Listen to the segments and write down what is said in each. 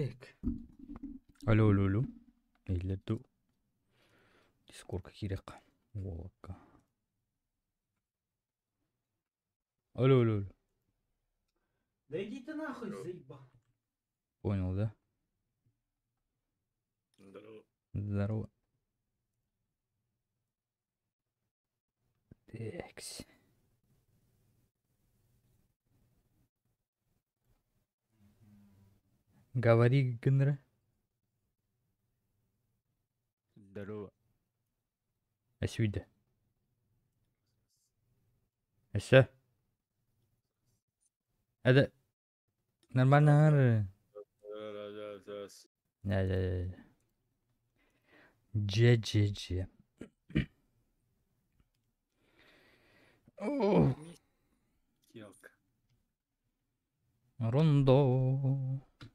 Так. Алло, алло, алло. Иһиллэр дуу? Дискордка киириэххэ. Уолакка. Алло, алло, алло. Да иди ты нахуй, заебал. Понял, да? Здорово. Здорово. Такс. Говори, Генра. Здорово. Әсүйді. Әсі. Это нормально. Дже, дже, дже. Ох. Килка. Рондо,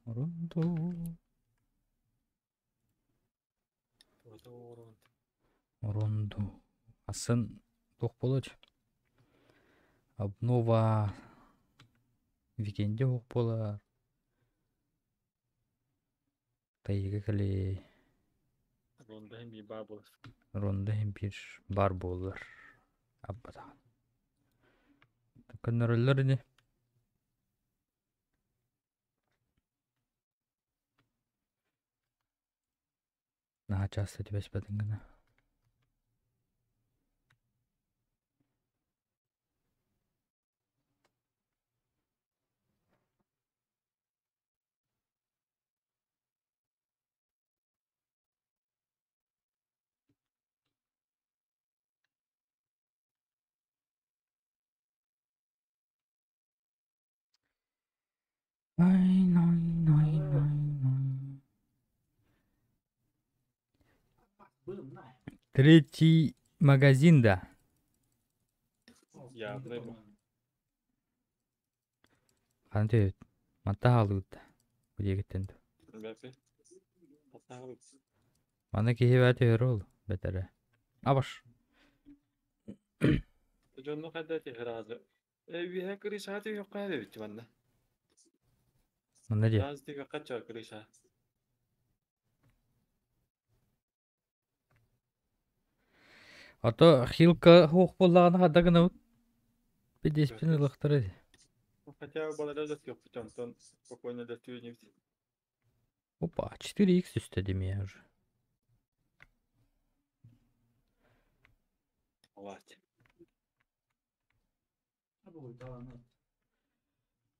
рондо, рондо. Асан туох буолуо Обнова викенде уох буолар. Тайыга кэлээ. Ронда иһин биир баар буолар. Рондо иһин биир баар буолар. Аббатаҕын. Көннөрөллөр ини. Наһаа часто түбэспэтин гына. Ай, най, най, най, най. Третий магазин, да. Явно бу. Ханан төйөт. Манта хаалыыт. Бу диэкиттэн дуу. Бэпи. Татаабыт. Маны киһи баа төһөр ол бэтэрэ. Абаш. Дьонно хайда тиһразы. Үөһэ крыша түһүөххэ эбит манна. Манна диэ. Раз түһүөххэ ча крыша. Ото хилка хуох буоллаҕына хата гынабыт. Бидеспин ылыахтара дии. Хотя балара да түһүөхпүт онтон спокойно да түүнүбүт. Опа, 4х түстэ димия уже. Алаат.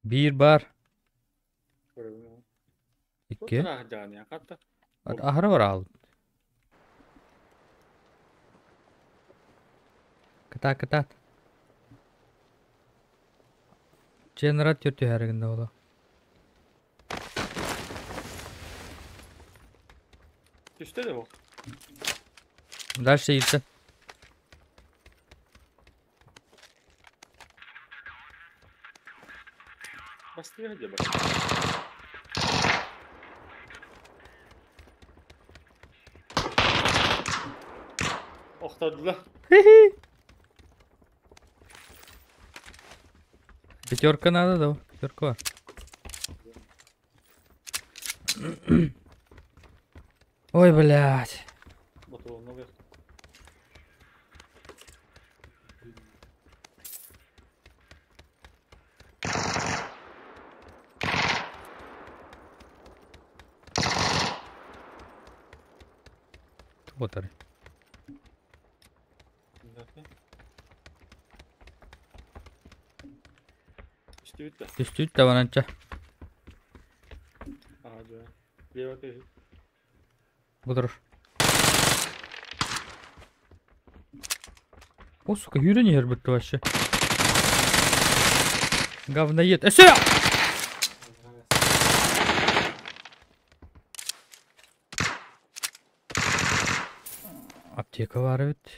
Биир бар. Икки. Хатта. Аһара бар аал. Кытаат, кытаат. Ченрат түр түһәригин да ола. Түстэ да бу. Дальше ирсен. Бастыга дьэ бар. Охтордулар. Пятерка надо, да? Пятерка бар. Ой, блядь. Ботуруонну Вот Түстүбүт да. Түстүт да баранча. Аа, дьэ. Лево ты. Бұдыр. О, сука, юрень ербітті вообще. Говноед. Эсе! Аптека бар эбит.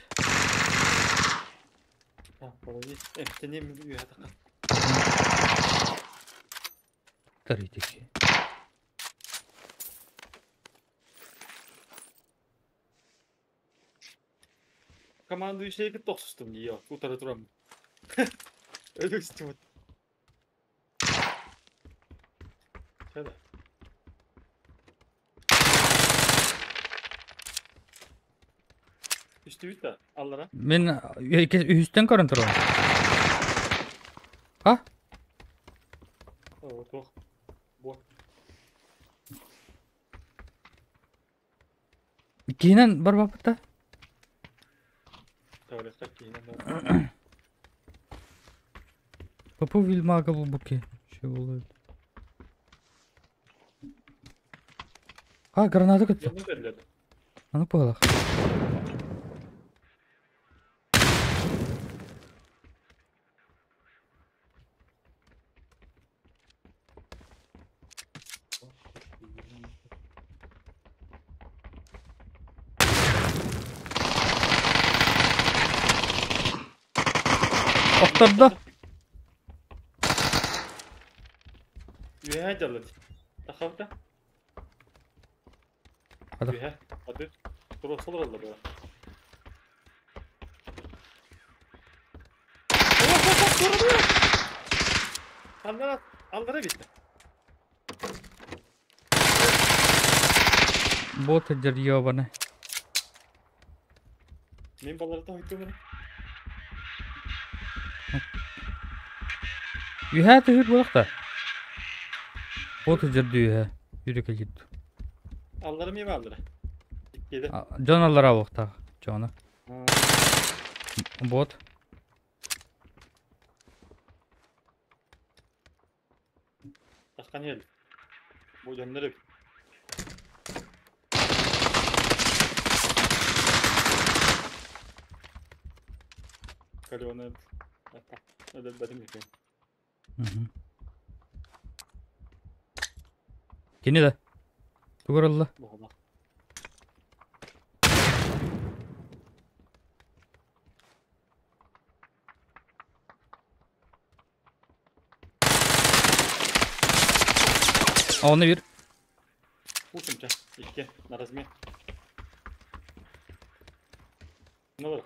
А, подожди. Эмтенем үйәтака. Таритики. Командующий тохсустум дии. Утара турам. Өлүкстүмүт. Чада. Түстүбүт да аллара. Мин үһүстэн көрөн турабын. А? О, туох. Бу. Иккиһинэн барбаппыт да? Таврехта киһинэн бар. Попу вильмага булбуки. Şey болует. А, граната көттө. Yanına veriledi. Аны пыһалах. Охтордо. Үөһэ дьаллыт. Тахабыта. Хата. Үөһэ. Ады. Туруорсалар олла бара. Аллара, аллара bitti. Бот дерьёбаны. Мин баларда хойтум. Үһэ түһүр буолахта. Бот дьэрдүү үһэ. Үрү кэлгит. Аллара ми аллара. Иккиде. Дьон аллара буохтаах. Дьоно. Бот. Таххан ел. Бу дьоннор эбит. Калёны өлөрбөтүм үһү. Кини да. Тугар ылла? Буолла. Оны bir. Уусумча. Икки. На размер. Ну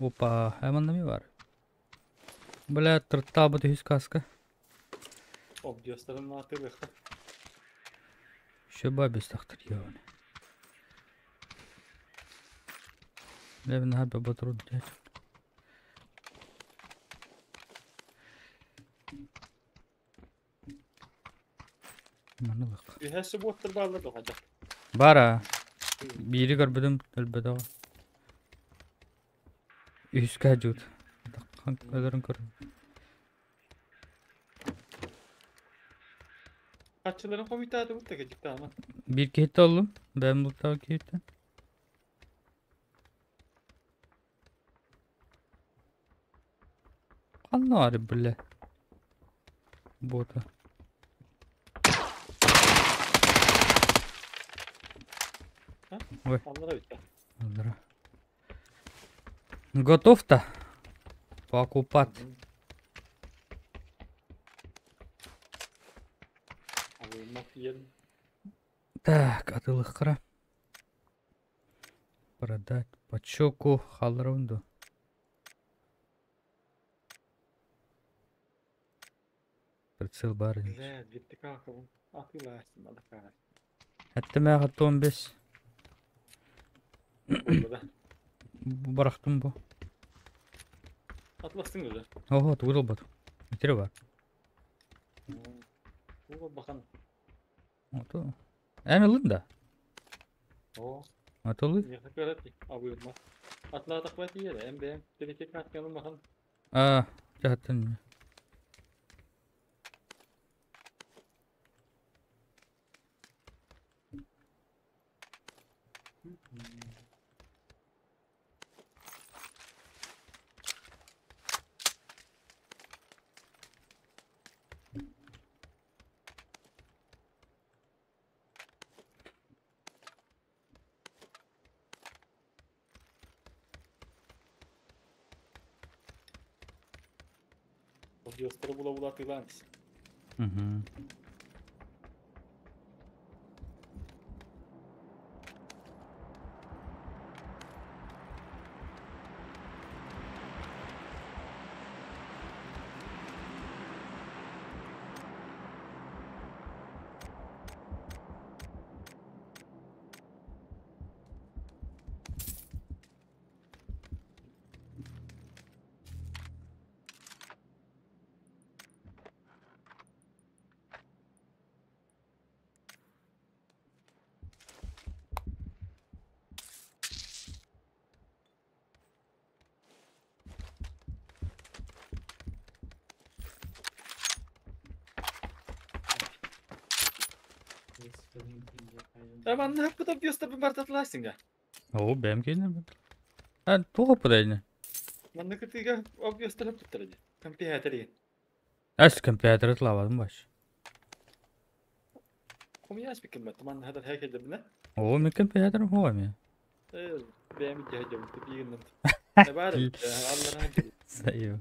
Опа, манна ми бар. Бля, тыртаабыт үһүс каска. Обдиостарын наатылыхта. Еще бабис тахтыр ёбаный. Бля, хаба батрон дядь. Манылык. Үһэ субуоттар бааллар дохажа. Бара. Биири көрбүтүм өлбөтөҕө. Үһүскэ дьуут. Өлөрүн көрүн. Хаччыларын хомуйтааты бутта кэжикте ама. Биир киһиттэ оллум. Бэйэм бултаах киһиттэн. Ханна баар бля. Бота. Ой. Аллара бүтэ. Аллара. Готов-то? Покупать. Так, атылыхкара. Продать по чеку халрунду. Прицел барин. Бля, биттэ атылаастын алакаа. Әттемә хаттон бес. Буолла да. Барахтым бу. Атластың өзі. Ого, тугул бат. Метре бар. Бу бахан. Ото. Эн ылын да. О, Атылы. не көрөт. Абыйма. Атлатак бат иere, эм бэм. Телеке катканын бахан. А, жаттын. Обдиостары була була атылааныс. Угу. Манна хаппыта биостапын бартатлаасыңа. О, бэм киинэ. А, туох оппута Манна кытыыга объестар хаппыттар ди. Компьютер. Эс компьютер тлавадым баш. Хомяс биким бат. Манна хадар хайкелде бина. О, мен компьютер хуами. Бэм жахжам тупигин. Бар. Аллара. Сайы.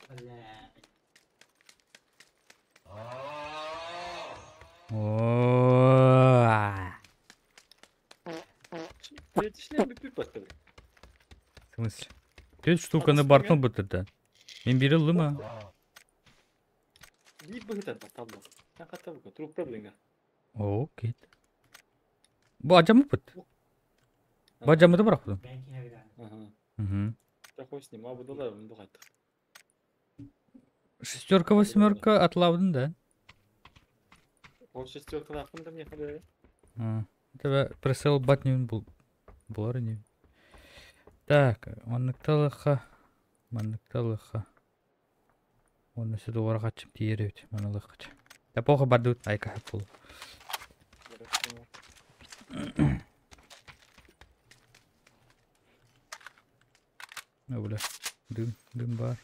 Бля. О. В смысле? Ты штука на бартон бытырда. Мен бир ыллым. Биир быһытан татталла. Хатта трупта билинга. О, кет. Бу ажамы быт. Бу ажамы да барак. Ага. Угу. Такой с ним, а буду да, бу кайттык. Шестерка, восьмерка отлавдын да. Ол шестерка лапын да мне хабар. Тебе пресел батнюн бул. Булар не. Так, манныкталыха. Манныкталыха. Оны сюда варгачым тиеребит, маналыкчы. Да плохо бардут, айка пул. Бля. Дым, дым бар.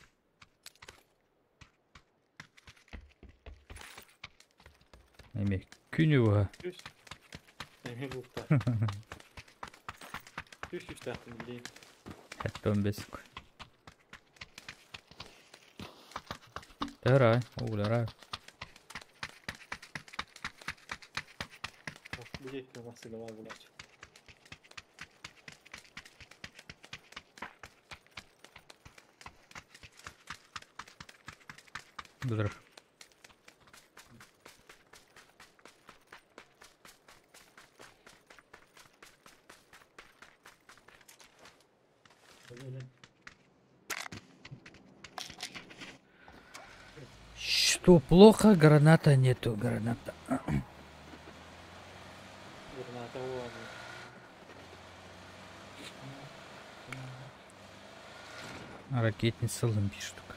Эме күнү буга. Түс. Эме булта. Түс түс тахтым билейин. Хәттон бесик. Тарай, огларай. Билейин насыла бар булач. Дудыр. Что плохо, граната нету, граната. Граната ол. Ракетница лампи штука.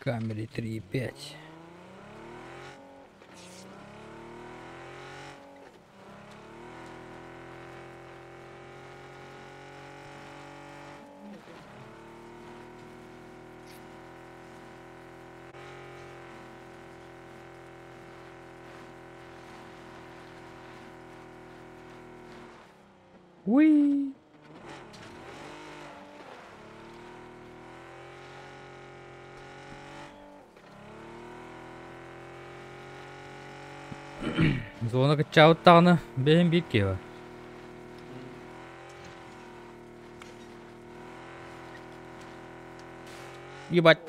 Камере 3,5. Уи! Зона качаутаны бэйм бир кева. Ебать.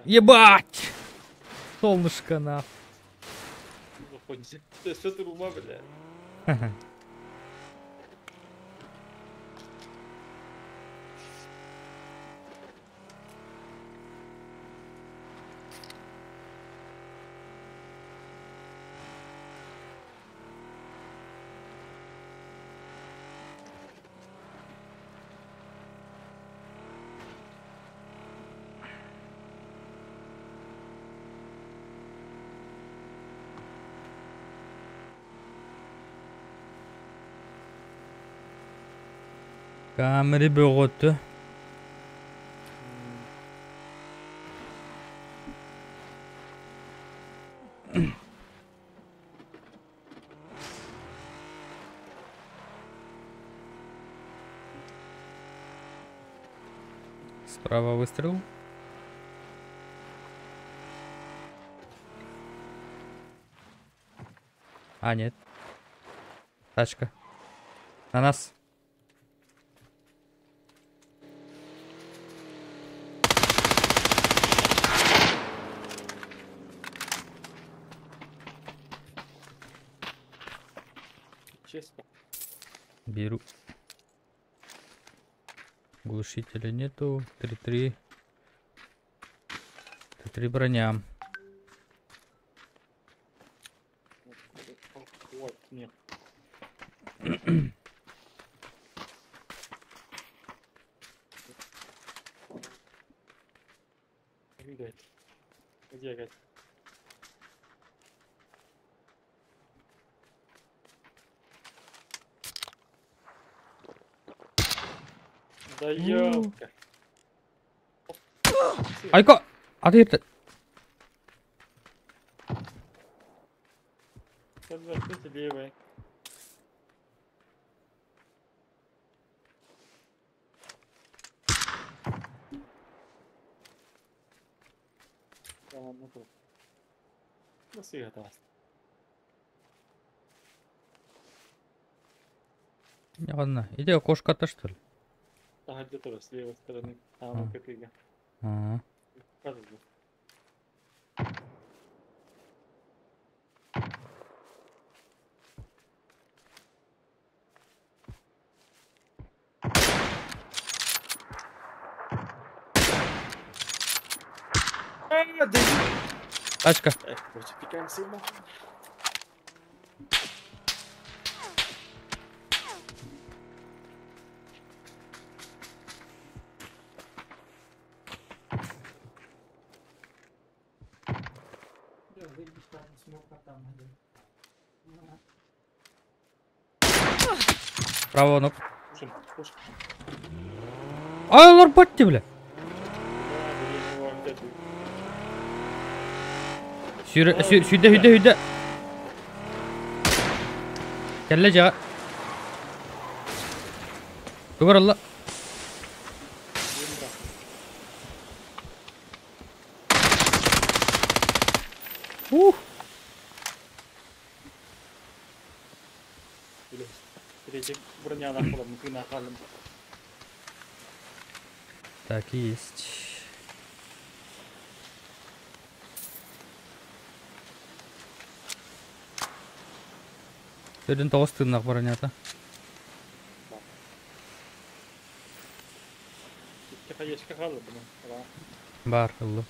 Ебать! Солнышко на. Что ты ума, бля? Камери бөгөттү. Справа выстрел. А, нет. Тачка. На нас. Честно. Беру. Глушителя нету. 3-3. 3-3 броня. Вот, нет. Где? Где, Да ёлка. Айка! А ты это... Левый. Ладно, иди окошко-то что ли? Ага, где-то с левой стороны. А, ну как и Ага. Тачка. Право ног. Ай, лорбатти, бля. Сюда, сюда, сюда. Кэллэ жа. Тугар. Ух. Так, есть. Төрден тоғыз тыннақ бронята. Бар, ыллы.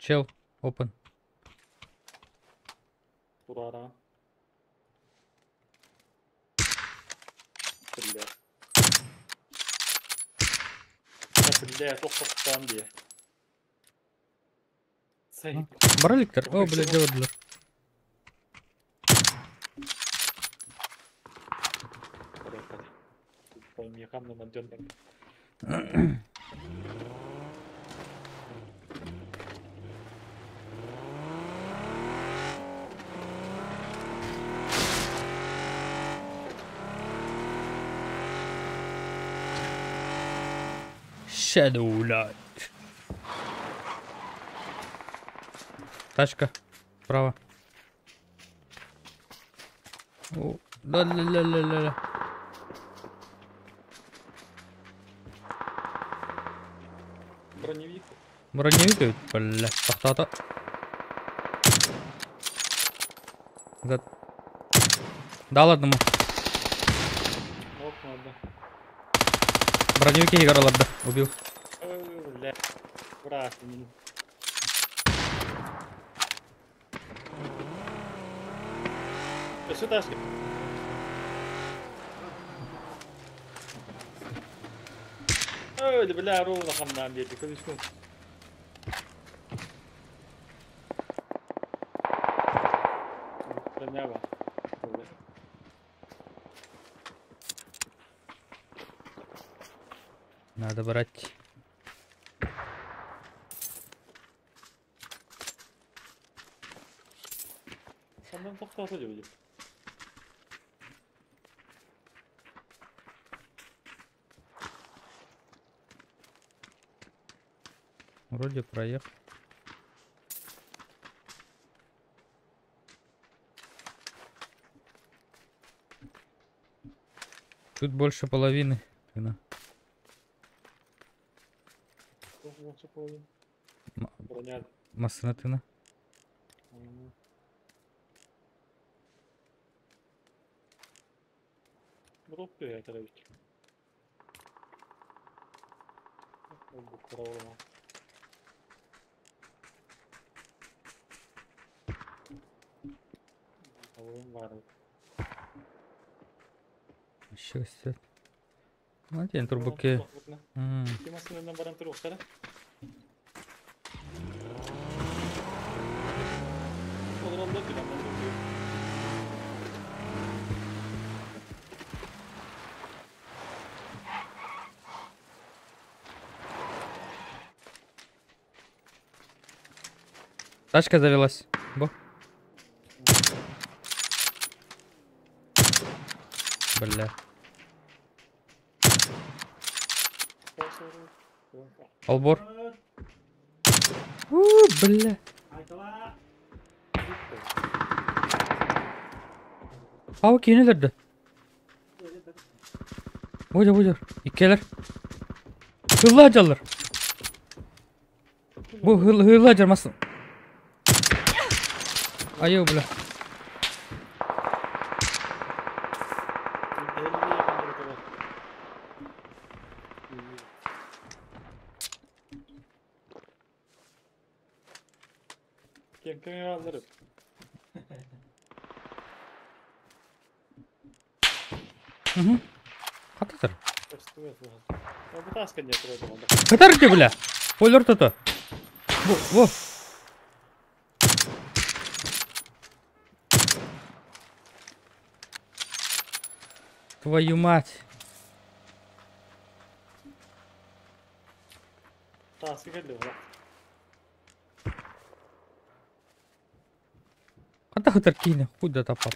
Чел, open. Урара. Бля. Бля, тоқтан дие. Бараликтер? О, бля, делали. Shadow Light. Тачка. Справа. О, да, да, да, да, да. Броневик. Броневик, бля, тахтата. За... Дал одному. Броневики играл, убил. Бля, враг. Сюда шли. Ой, бля, ровно хамнам беди, конечно. Бронява. Надо брать. Вроде проехал. Тут больше половины. Массына. Еще Один трубаки. Тачка завелась. Бо. Бля. Албор. У, бля. А кинилерді. Бодя, бодя. Иккелер. Hırlı acarlar. Bu hırlı, hırlı acar masın. Ayı бля. Угу. Хататыр. Хатар ти, бля. Полер то. Во, во. Твою мать. Хата хатар кине, хуй да тапап.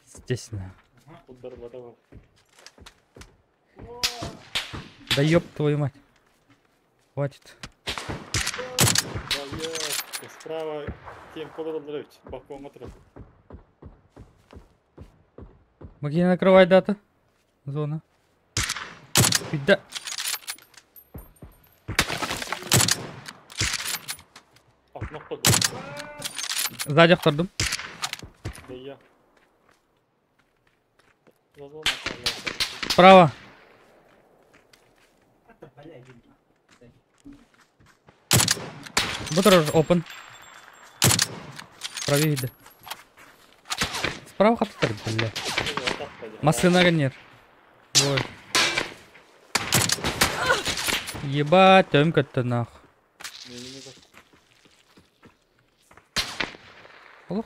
Естественно. Да ёб твою мать. Хватит. Справа тем балкон. Моги накрывай дата. Зона. Да. Сзади втордум. Да я. Справа. Бутер open. Правее иди. Справа хатыр, бля. Машина гонер. Ой. Ебать, өмка-то нах. Алло.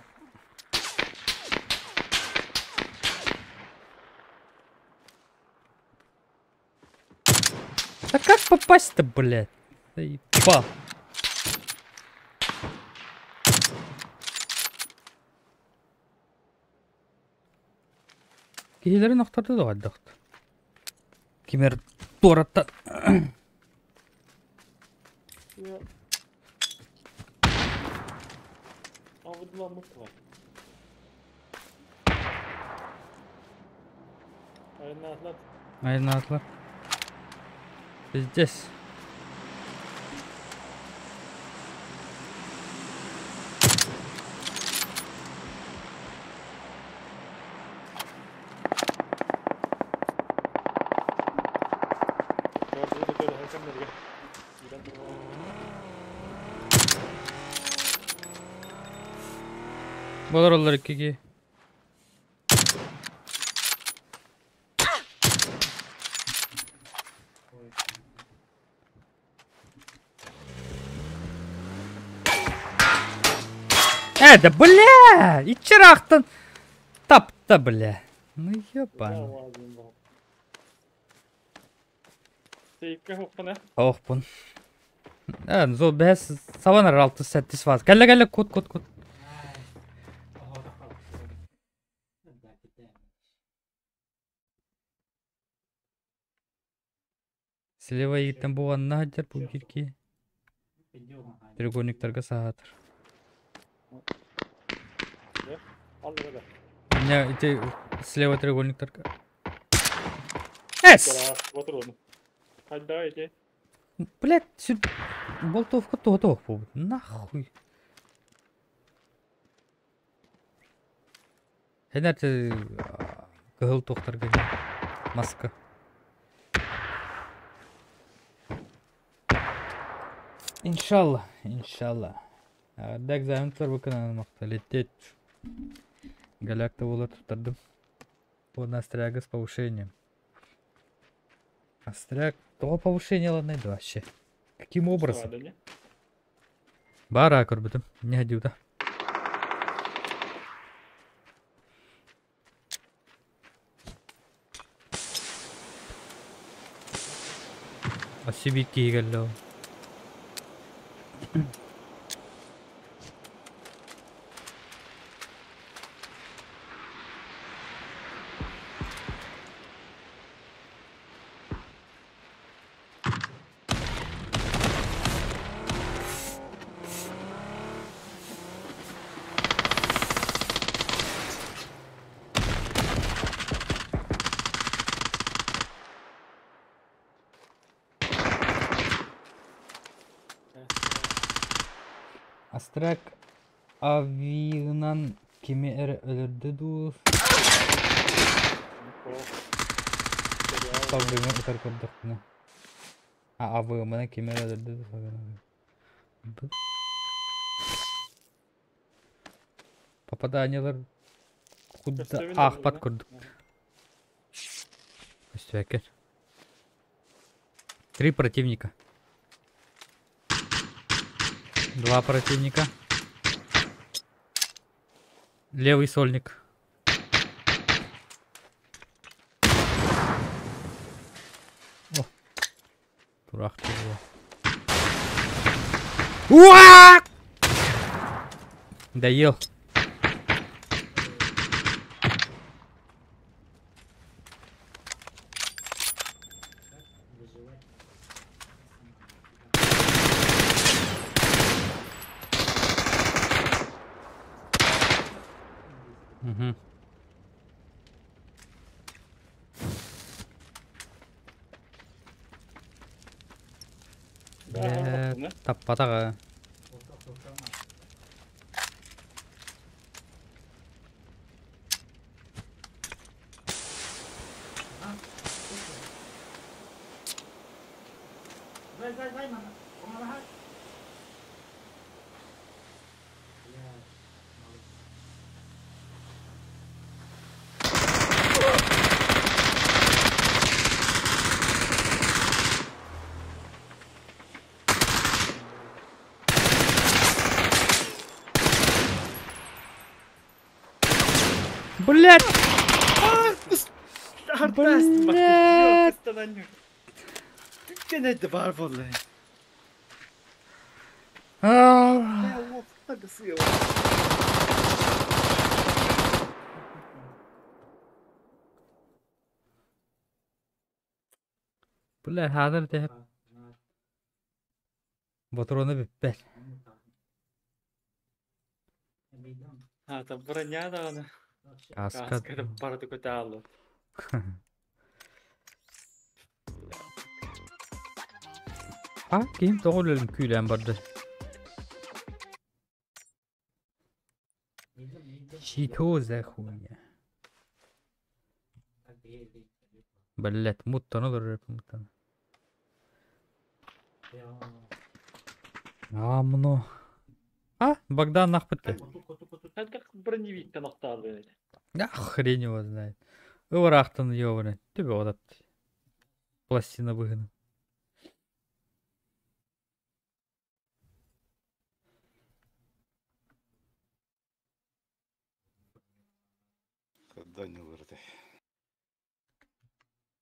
Да как попасть-то, блядь? Заебал. Кихилерин охтарды да аддахт. Кимер торатта. Айнатлар. Здесь. Болар олар иккиги. Да бля! И чирахтан тап-то, бля. Ну ёбан. Охпун. Зо бэс сабан алтыс сэттис фаз. Кэллэ кэллэ кут кут кут. Слева ииттэн буганна сылдьар бу кирки. Треугольниктарга саһаатар. Не, ити слева треугольниктарга. Эс! Блять, сүр... Болтовка тоҕо буолбут. Нахуй. Эн эртэ кыһыл туохтарга маска. Иншалла, иншалла. Арда экзамен туттарбыккын махталетет. Галякта буолар туттардым. По настряга с повышением. Остряк, тоҕо повышение ыланнай да вообще? Каким образом? Бара көрбүтүм. Не ходил да. Аси биир киһи кэллэ ол. Астрак авиынан кими эрэ өлөрдө дуу салгыҥҥа ытар көрдөхпүнэ а АВМ-ынан кими эрэ өлөрдө дуу Попаданиелар куда аахпат курдук. Көстүбэккин. Три противника. Два противника. Левый сольник. О! Турах ты его. Уа! Доел. Угу. Бля, таппатаҕа. Блять! Блять! Бля, хазар те Ботуруона бүппэт. Аата броня даҕаны. Каска. Каска барыта көтө А, киһим тоҕо үлэлин күүлээн барда. Что за хуйня? Блять, муттан олорор муттан. Амно. А, Богдан нахпытты. Хайдах броневиктен охтаалыын этэ. Да, хрень его знает. Ыраахтан ёбаный. Түбэ одат. Пластина быһыны.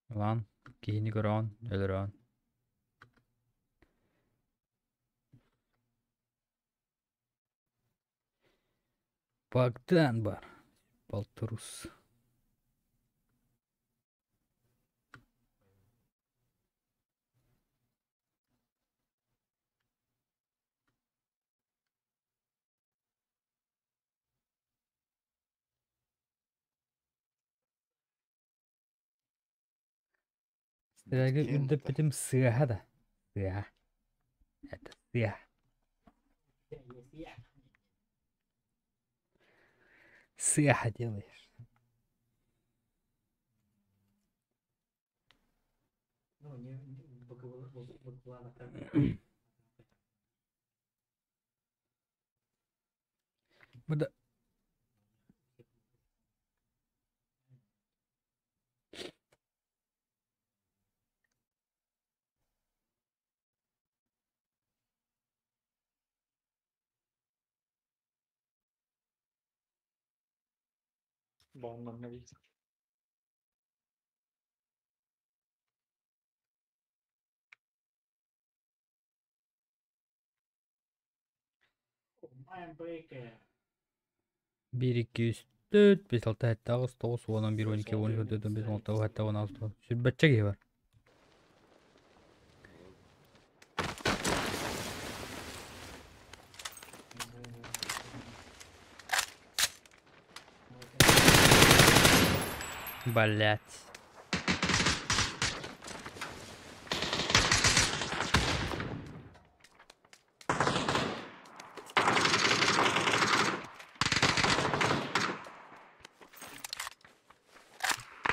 Лан, киһини көрөөн, өлөрөөн. Богдан бар. Полторус. Сирэйгэ үрдэппитим сыаһа да сыаһа это сыаһа сыаһа делаешь. Ну, не, Бу да Баннанна бит. 1, 2, 3, 4, 5, 6, 7, 8, 9, 10, 11, 12, 13, 14, 15, 16, 17, 18, сүүрбэччэ киһи бар. Блять.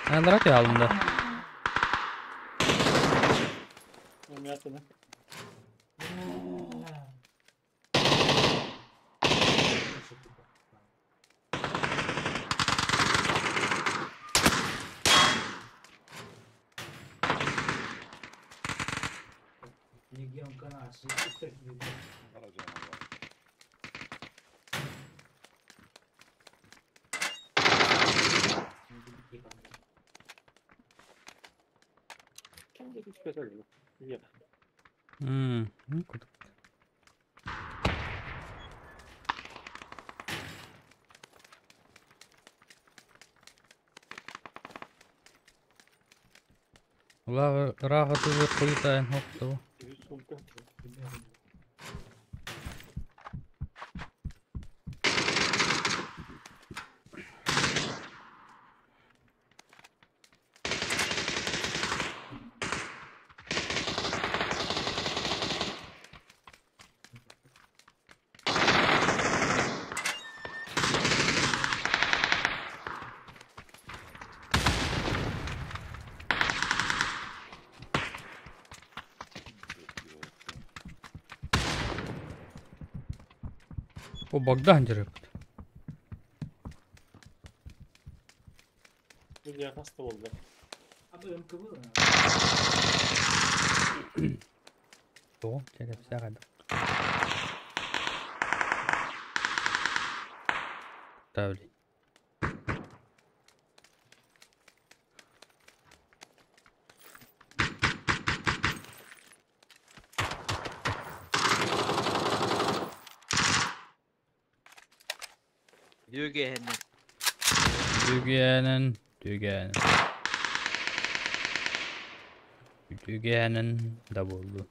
Андрак алынды. Умятина. Куда? Рага тылы хуйтайын хопту. О, Богдан держит. Oldu? То, через Тавли. Dügenin. Dügenin, dügenin. Dügenin da buldu.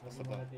Nasıl da?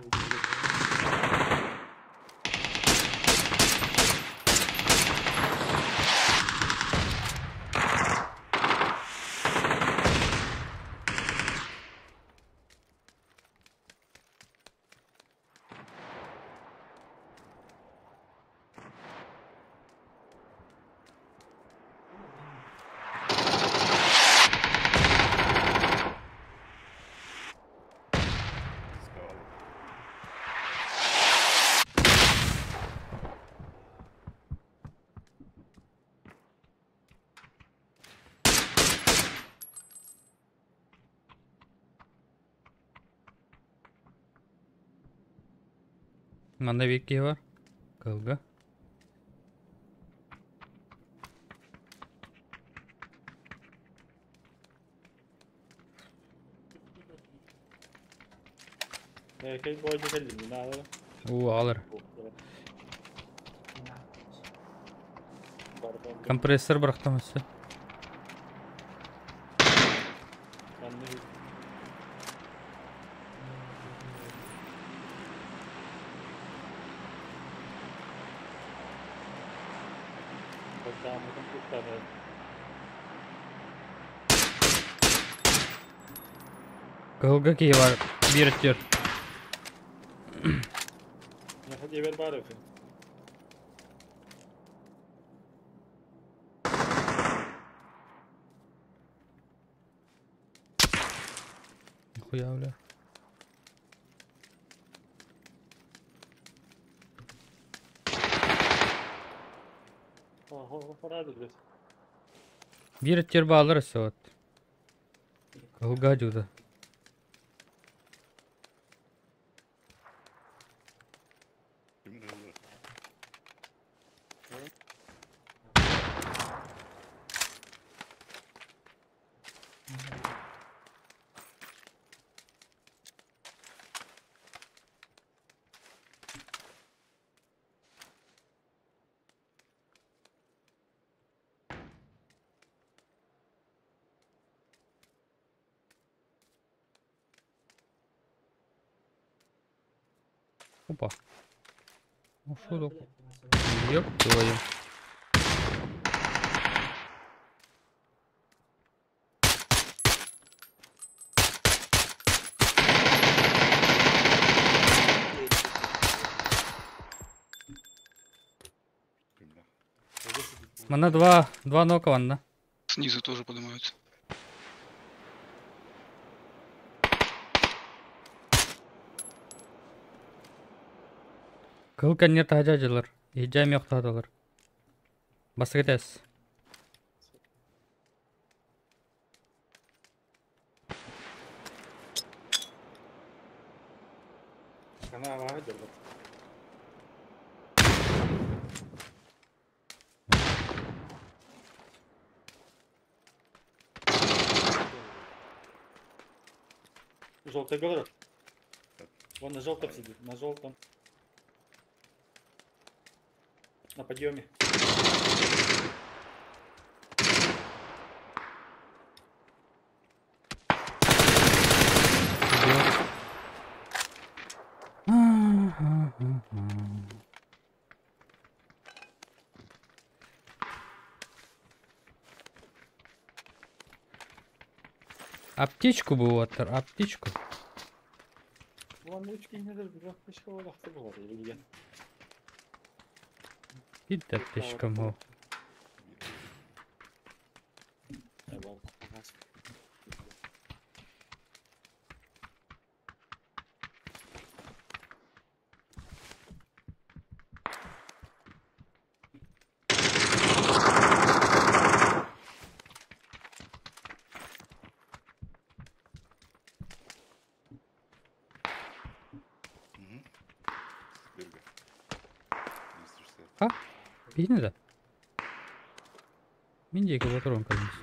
Manda bir iki var. Kılgı. Erkek boyunca geldim. Ne alır? Oo alır. Компрессор бырахтым өссө. Кыһылга киһи бар, биир өттүгэр. Нихуя, бля. Биир өттүгэр бааллар өссө вот. Кыһылга дьууда. Опа. Ну что такое? Ёб твою. Манна два нока ванна. Снизу тоже поднимаются. Кыл кэннир таһдьа дьылар. Иһдьэ эмиэ охтоотолор. Бастакы тэс. Желтый говорит. Вон на желтом сидит, на желтом. На подъеме. Аптечку бы вот, аптечку. Бид аптечка мó. А? Видно, да? Миндейка патрон конечно.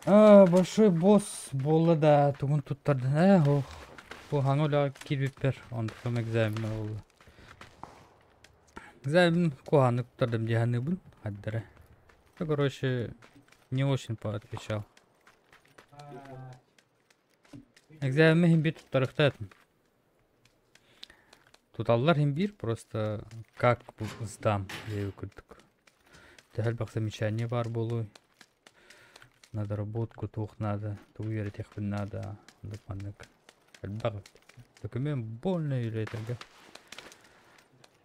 А, большой босс буолла да, тугун туттардын ээ, ох. Бу хаҥа киирбиппэр, онтум экзамен буолла. Экзамен куһаҕаннык туттардым дии саныыбын, хардара. Ну, короче, не очень поотвечал. Экзамен иһин биир туттарыахтаатым. Туталлар иһин биир, просто как сдам диэбит курдук. Төһө элбэх замечание баар буолуой. Надо работку туох надо, тугу үөрэтиэхпин наада, оннук маннык. Элбэх документ больно үөрэтэргэ.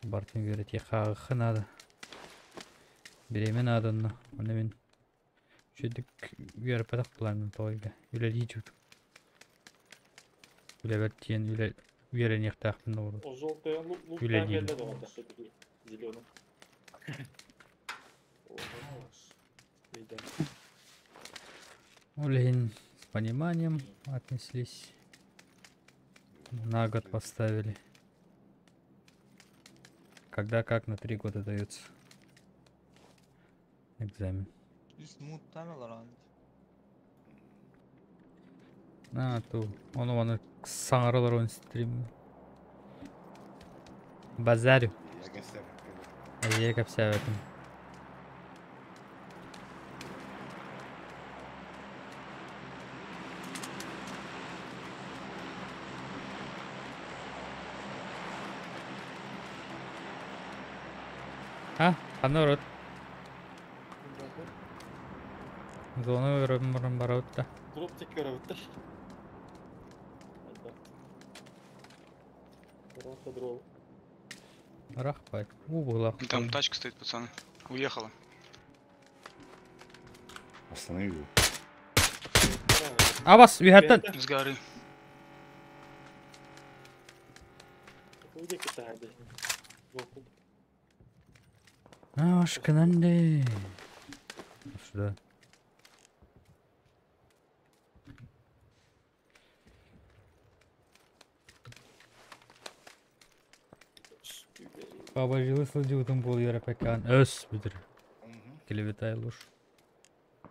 Барытын үөрэтиэххэ надо. Бириэмэ наада онно. Онно мин үчүгэйдик үөрэппэтэх буолааммын тоҕо үлэлии дьүтүм. Үлэбэр тиийэн үлэ үөрэниэхтээхпин оҕуру. Үлэлиибин. Ол иһин с пониманием отнеслись. На год поставили. Когда как на 3 года дается экзамен. Үс мууттан олорон. А, ту. Ону маны саҥаралар он стрим. Базарю. Я кэпсээбэккэ. Эйиэ кэпсээбэтим. А, ханна урут? Зона өрөм барабыт да. Дроп тек көрөбүттэр. Дроп дроп. Рахпай. У, была. Там тачка стоит, пацаны. Уехала. Останови его. Абас, үһәттен. С горы. Уйдек это Ашкананды. Сюда. Баба сылдьыбытым буол пекан. Өс бүтүр. Клеветай луж.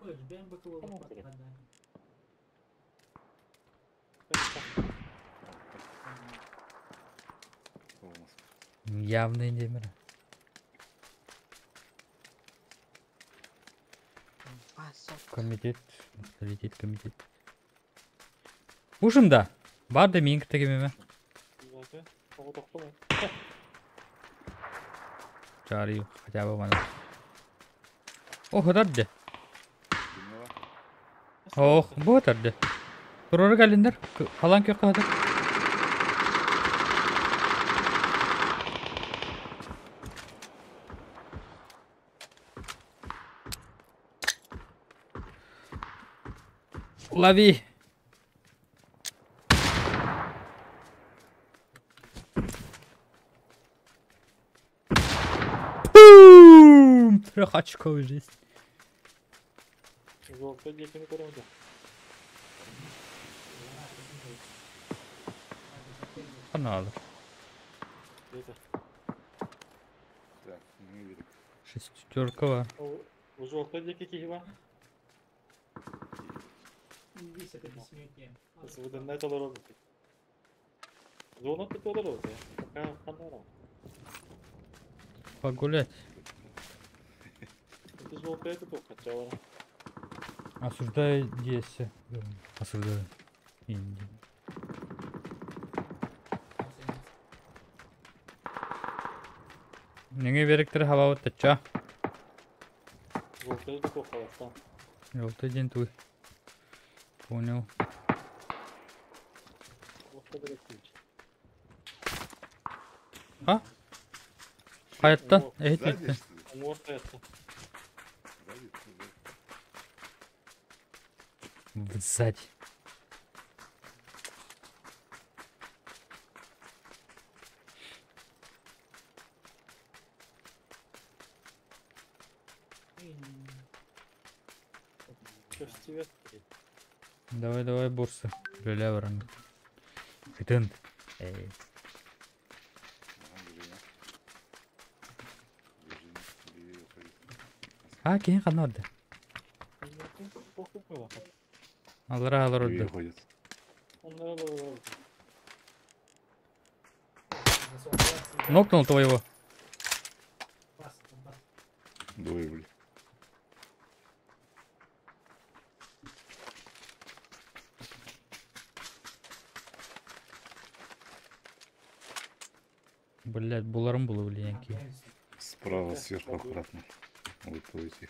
Ой, жбен быкова подпадает. Явный демер. Комитет. Летит комитет. Ужин да. Бар да минк тегемеме. Чари хотя бы мана. О, хытарды. Ох, бу хытарды. Турары календер. Халан кök хытар. Лови. Пум! Трехочковый жизнь. Жолта диэкини көрөмдө. Каналы. Это. Так, не видно. Шестеркова. Жолта диэки киһи бар. Висит объяснение. Выданная толору. Зона толору. Пока ханара. Погулять. Это жолта это только хотела. Осуждаю действия. Осуждаю. Индию. Неңе беректер хабабыт тача. Жолта это только хотела. Желтый день туй. Понял. А? Хайаттан? Эхит Сзади, митте. что ли? Уҥуор это. Сзади, сзади. Сзади. Көстүбэт. Давай, давай, бурсы. Реле баран. Хытын. Эй. Ага, движение. Движение. Левее уходит. А, кини ханна орда. Алара алар Левее орда. уходит. Нокнул твоего. Двое были. Блять, буларым было блин. Справа сверху аккуратно. Вот уйти.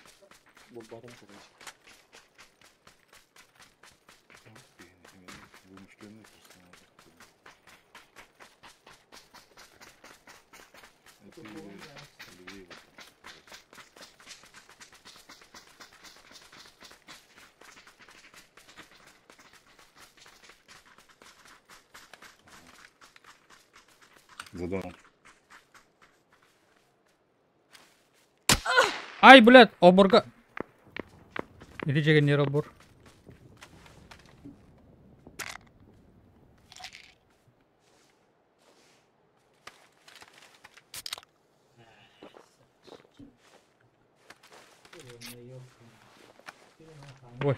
Вымышленные персонажи. Это левее, левее вот там. За домом. Ай, блядь, оборга. Иди жеген не обор. Ой.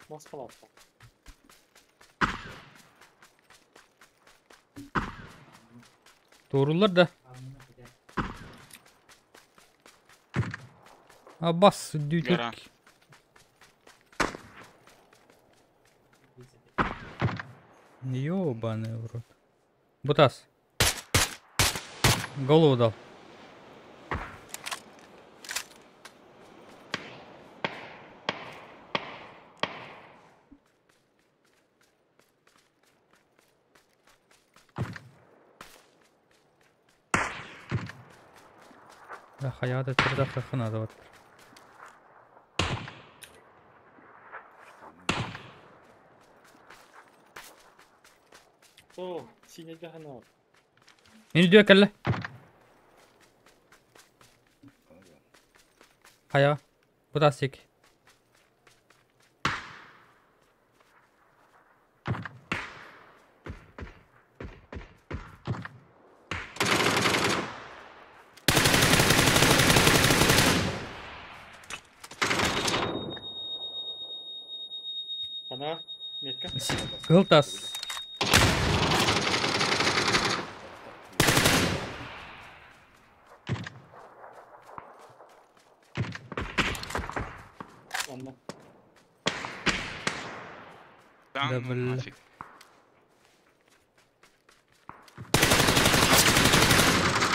Маскалаатта. Туоруллар да. Абас Гора. дүүтүк. Ёбаный в рот. Бутас. Голову дал. Да, хайа да надо вот. О, синий жахана. Мени дүө кэллэ. Хайа. Бутасик. Ана, метка. Кыһыл тас. Онно. Да, Да, ну бля. нафиг.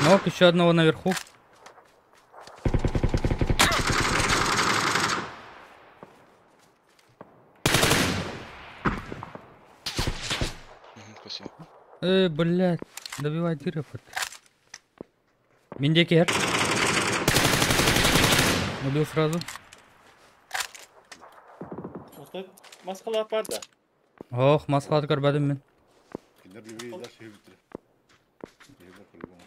Нок, еще одного наверху. Мгм, спасибо. Блядь, добивай дыры вот. Миндекер. Убил сразу. Маскалаат бар да. Ох, маскалат көрбөдүм мин. Кинилэр левее дальше бүттүлэр. Левее по-любому.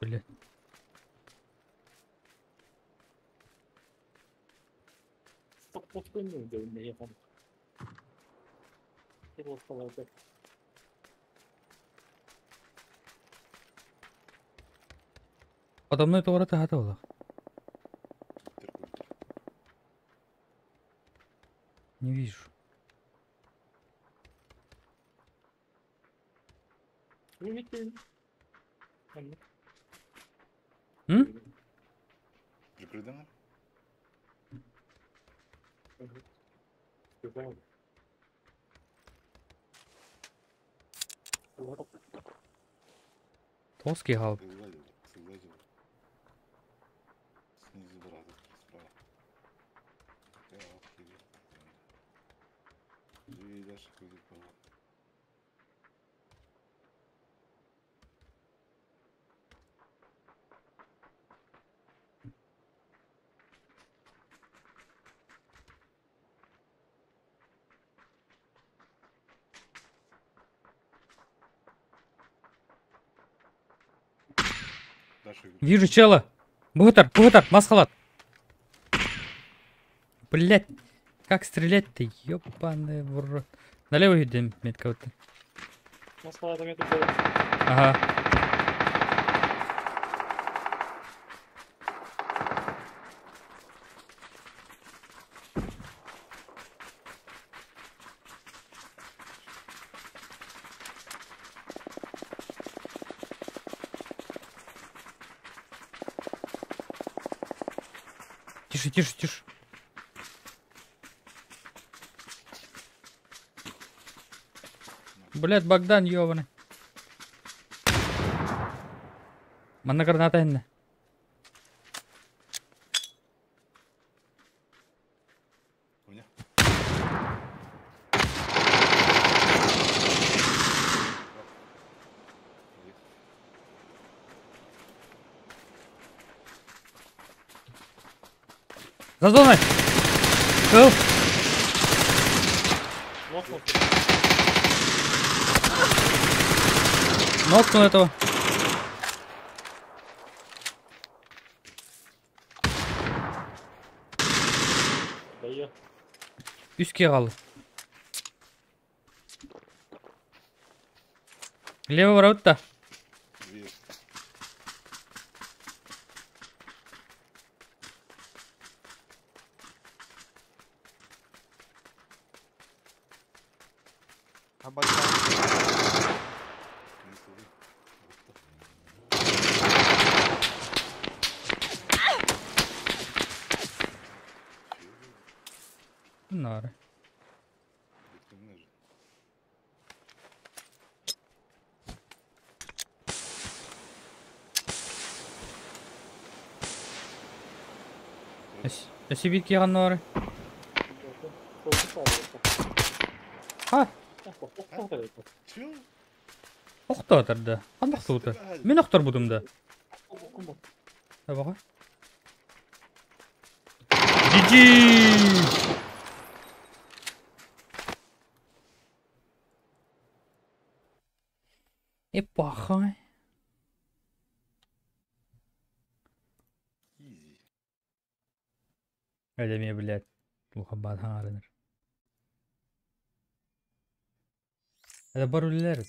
Блядь. Подо мной туора хата. Не вижу. М? Прикрыдың? Тоский хал. Сзади, сзади. Снизу брат, справа. Так, иди. Левее дальше пойдет, по-моему. Дальше Вижу чела. Бухтар, Бухтар, масхалат. Блять, как стрелять-то, ёбаный в рот. Налево идем, метка вот. Ага. Тише, тише, тише. Блять, Богдан, ёбаный. Манна граната инне. У меня? За зоной! Кыл! Нокнул. Нокнул этого. Даю. Үске қалды. Лево ворот-то. Вверх. Абайта. Крысовый. Вот так. Чего? Нары. Битумный же. Өсі битке нары. Ха, Чё? охтоотар да. Ханнах тута. Мин охтор будум да. Табаға. GG! Эпоха. Изи. Әлеме, блядь. Лухабад хаңарыныр. Это бар үлелер.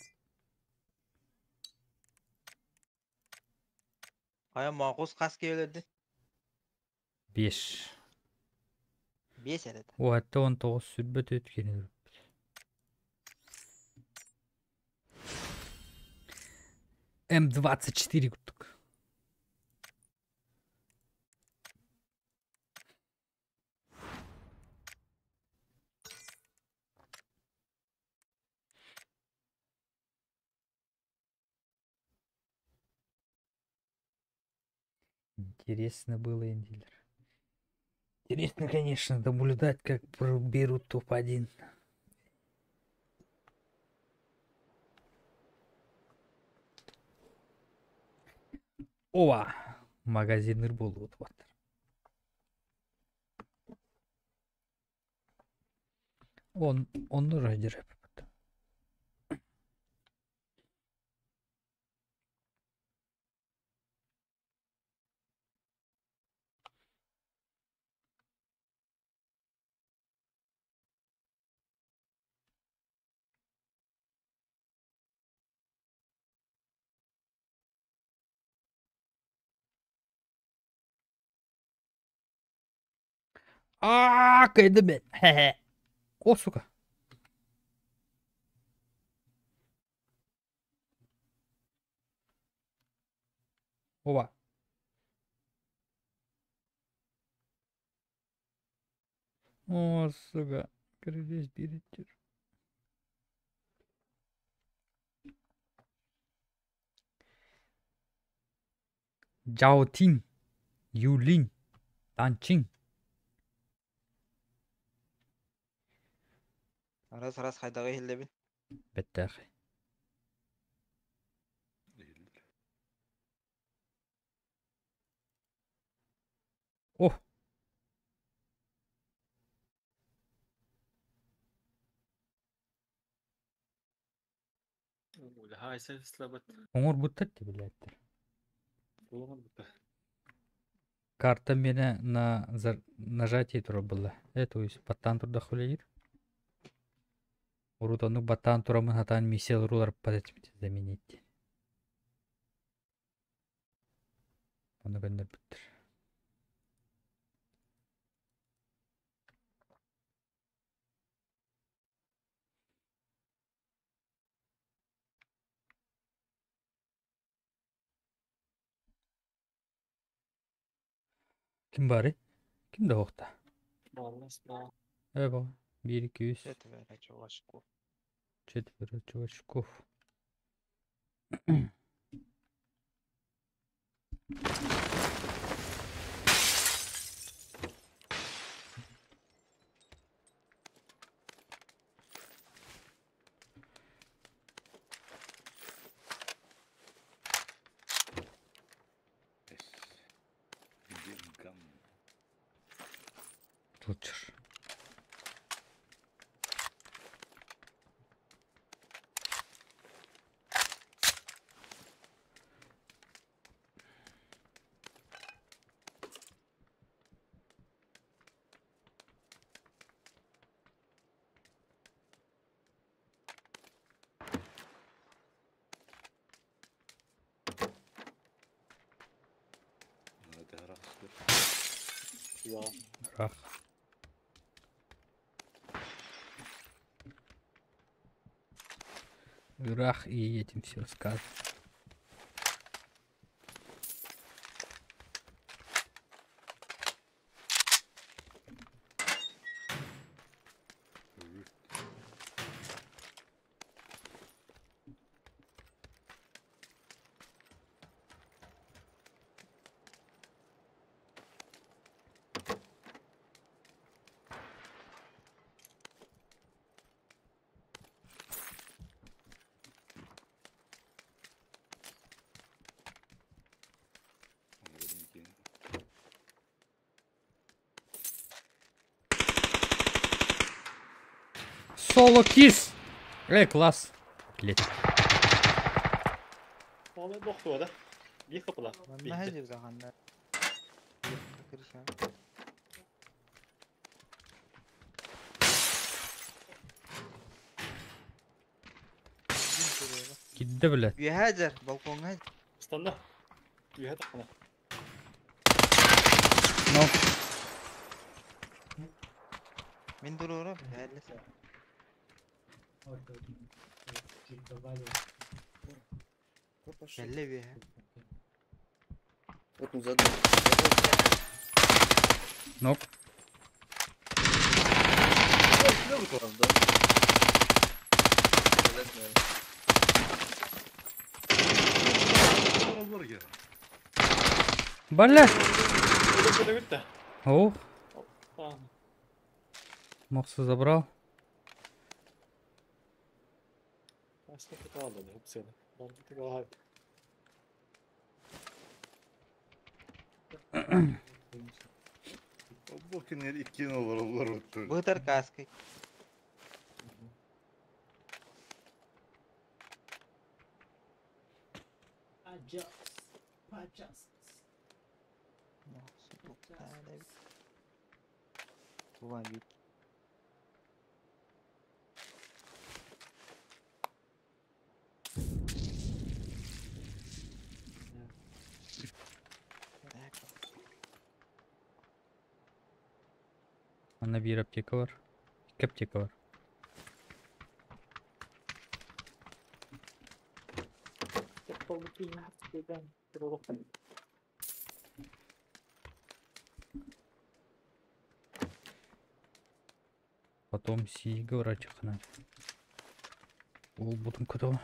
Ая мағыз қас келеді. 5. 5 әреді. О, хатта 19 сүрбөт өткені. М24 куттук. Интересно было, Индилер. Интересно, конечно, наблюдать, как берут топ-1. Ова! Магазиннер болуут баттар. Он, он райдер. А, кайдыбет. Хе-хе. О, сука. Ова. О, сука. Здесь берете. Джао Тин, Юлин, Танчин. Раз раз хайдаға хиллебин. Беттах. О! Хай слабат. Оңор буттат блядь. Карта меня на нажатии тура была. То есть баттан турда хулейр. Урут баттан турамын хатан миссия рулар подать заменить. Оны көндөр бүттүр. Ким бары? Ким да оқта? Э, ба. 1, 2, 3, Четверо чувашков. Четверо чувачков. Где гам? Лучше. Уа. Рах. Рах и этим все скажет. Соло кис! Эй, класс! Блять. Ол бохтуода. Биир капыла. Манна хәҗир ханна. Кырыша. Кидде, блядь. Үөһэ балкоҥҥа. Станда. Үөһэ таххана. Ну, Мин туруору бэһэллэ. Вот, чуть добавил. Кэллэ үөһэ. Вот он задал. нок. Да? Блядь, наверное. Бля! Бүттэ. Ох, А, Моксу забрал. Аска калды, хопсена. Бар бу Бу иккин олар олар өттү. Бытар каской. Adjust. Манна биир аптека бар. Икки аптека бар. Потом сига врачихна. Ол бутун куту.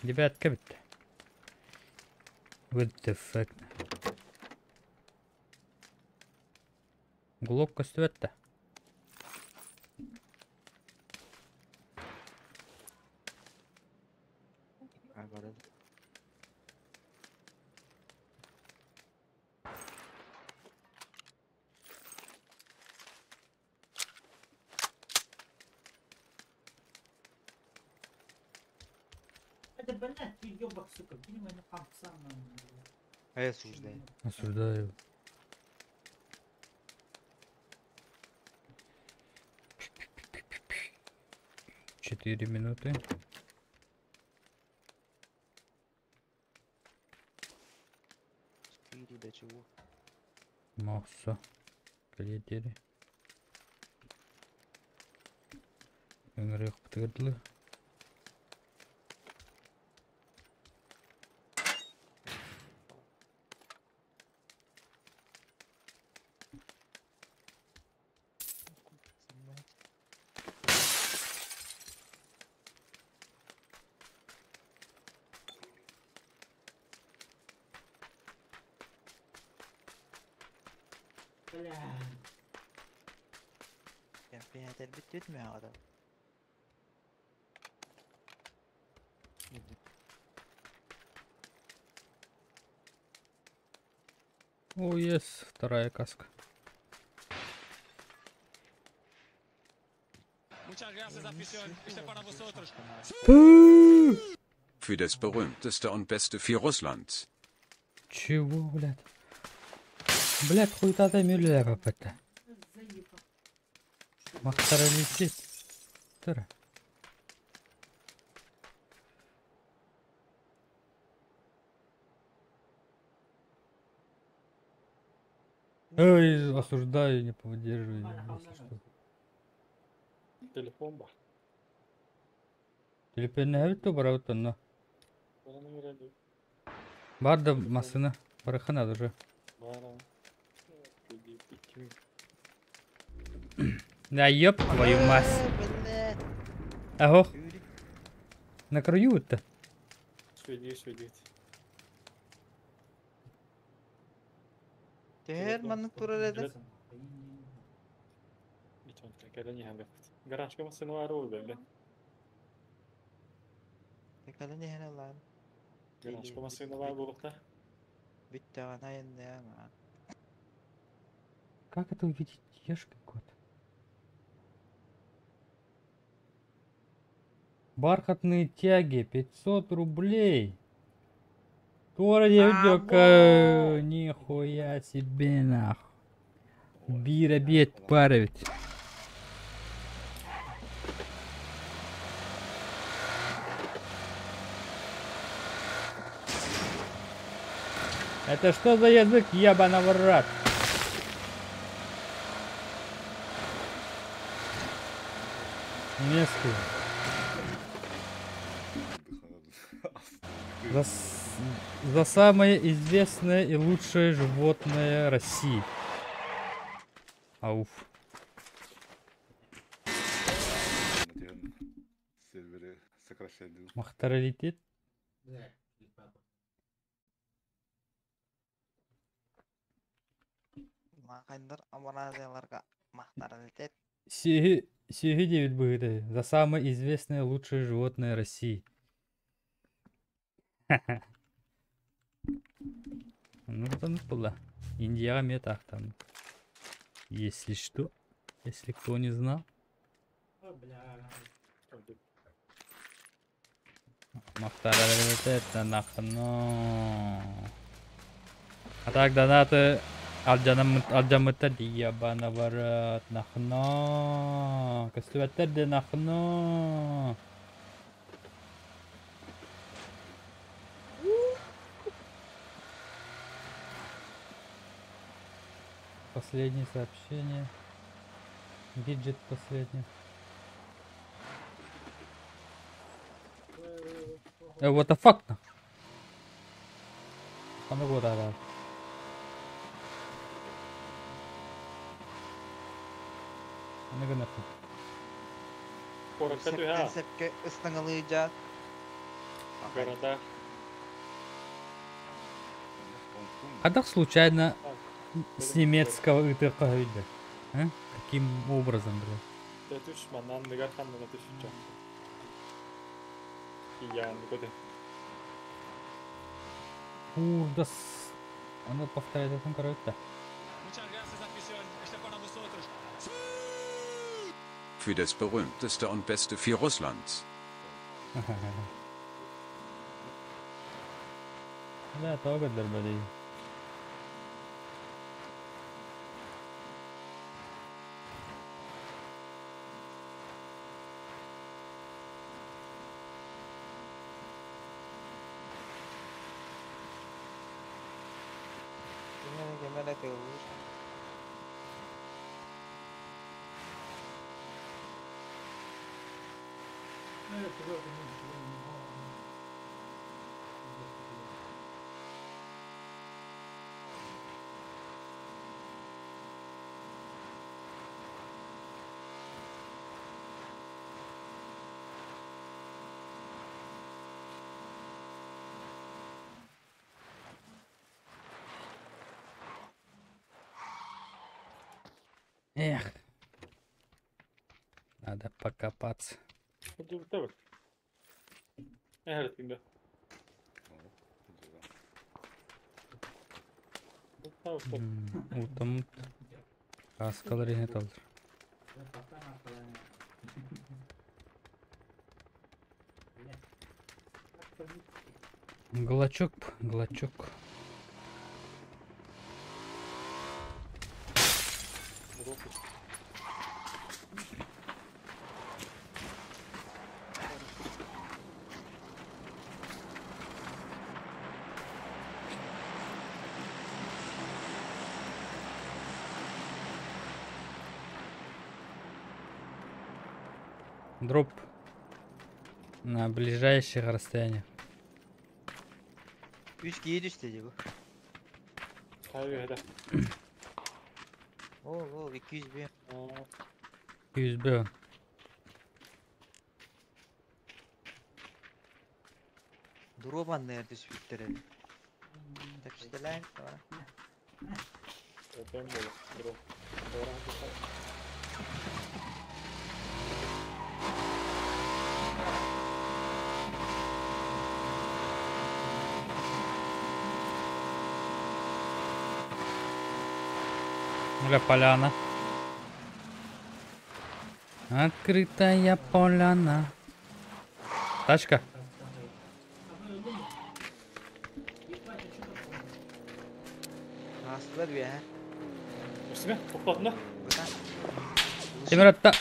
Девятка бит. What the fuck? Глок көстүбэтте. Барады. Это, блядь, ты ёбок, сука, кинь меня хамца на... А я осуждаю. Осуждаю. 4 минуты. 4 до чего? Масса. Глядели. Өңірек бітірді. Снимать. Бля. Я бит мә адам. О, yes, вторая каска. Für das berühmteste und beste für Russland. Чего, блядь? Блядь, хуйта мюлля попытта. Заебал. Махтара летит. Тара. Эй, осуждаю, не поддерживаю, если что. Телефон бар. Телефоннаһабыт да барабыт онно. Баран ыҥыран Бар да массыына барыха надо уже. Баар. Да ёб твою мать. Блядь. Ого, на краю-то. Сведи, сведи. Түһэр маннык турар этэ. Гаражка массыына баар буолла. Кэлэн иһэн ылаан. Гаражка массыына баар буолуохта. Бүттэҕинэ айанныам аа. Как это увидеть, ешкин кот? Бархатные тяги, 500 рублей. Туора девка, нихуя себе нах. Биир обед пара ведь. Это что за язык, ебаного рот? Немецкий. За самое известное и лучшее животное России. Ауф. Махтаралитет. Махайдар амаразияларга махтаралитет. Сиги 9 будет. За самое известное лучшее животное России. Ну, там была. Индия метах там. Если что. Если кто не знал. Махтаралитет нахно. А так донаты алдьаммыта ебаного рот нахно. Көстүбэттэр нахно. Последнее сообщение. Виджет последний. What the fuck? Ханнык буолар. Ханнык гынарсың? Куоракка түһэ. Сөптөн сөпкө ыстаҥалыыдьаат. Города. Хайдах случайно с немецкого ытыахха видно? А? Каким образом, блядь? Дэ түс манан ныгар ханныга түс Иян көтө. Курдас. Оно повторяет это, короче, да. Für das berühmteste und beste Vieh Russlands. لا تقدر بدي. Ким эрэ ким эрэ тыыллыыр. Эх. Надо покопаться. Эһэртиҥ да. Утам каскалар иһин талыр. Глачок, глачок. Дроп на ближайших расстояниях. Үс киһи түстэ дии бу. Хайа үһэ Ол ол 200 б. 200 б. Дроп анныгар түспүттэр эбит. Тэпситэлээн бара. Өтөн буолар. Дроп. Бля, поляна. Открытая поляна. Тачка. Аастылар үөһэ. Үстүмэ, тоқтатына. Быта. Тимир атта.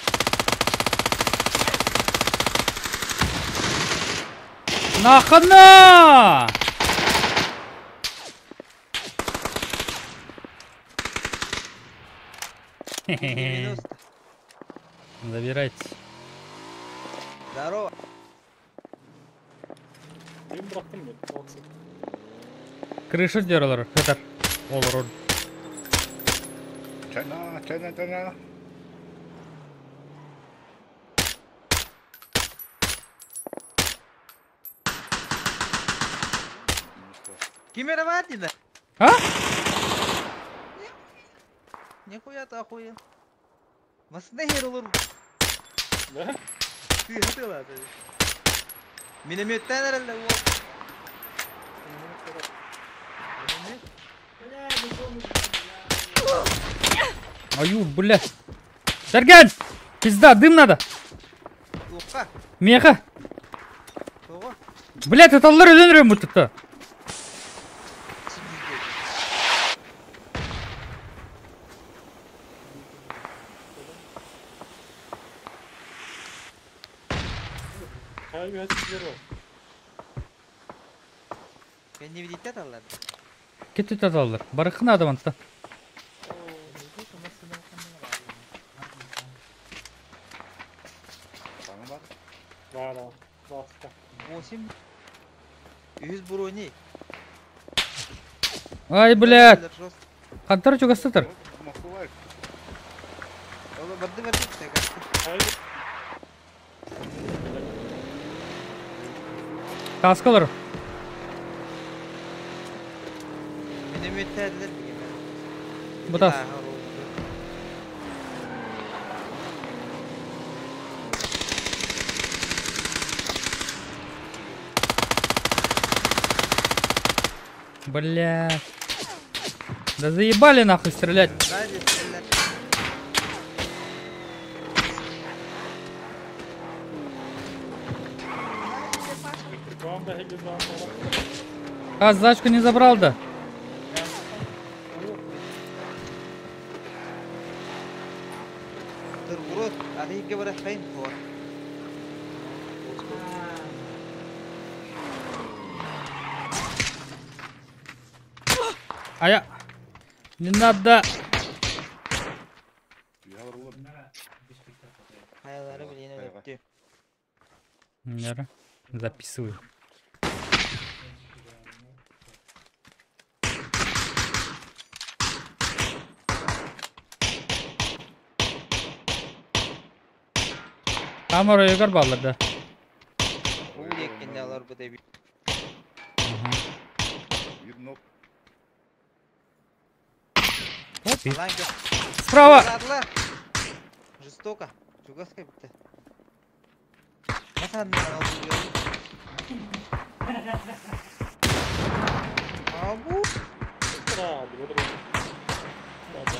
Нахана! Хе-хе-хе. 90. Забирайте. Здорово. Мен бырақтым мен. Молодцы. Крышу сделали. Это. Олорон. Чайна, чайна, чайна. Ким эрэ баар дии да? А? Нихуя ты охуел. Массына иһэр олор. Да? Тыаһа тыалаата. Минометтээн эрэллэр уол. Миномет. Аю, бля. Сэргэн! Пизда, дым надо! Туохха? Меха! Тоҕо? Блять, это аллар өлөн бутта. Хайа үһэ түстүлэр ол. Кэннибититтэн аллар. Кетүт аталлар. Барыкын надо манта. Саҥа бар. Бар, бар. Баста. 8. Үһүс брони. Ай, блядь. Хантар чугастатар. Москва. Ол барды барды Хайа Каскалар. Минометтээтилэр билигин. Бутас. Бля. Да заебали нахуй стрелять. Сзади стрелять. Вам да хеги за А, зачку не забрал, да? Турбурут, аты бара хайын туар. А я... Не надо. Я барылар. Хайалары билиэн өлөттү. Нера. Записываю. Там оройугар баллар да. Уу диэккинне олор бу дэби. Ага. Биир нок. Вот и- Алан кө. Справа! Ладла. Жестоко. Чугаска битте. Масаннан алды. Абу. Да, билер. Да, да.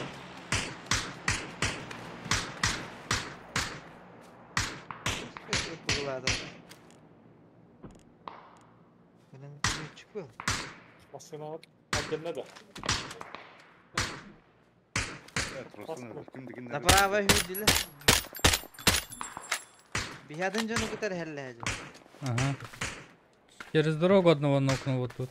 Тугулады. Менен чыкпы. Машина отдельно да. Ким деген Направо хүдиле. Биһадын жону кытар хелле. Ага. Через дорогу одного нокнул вот тут.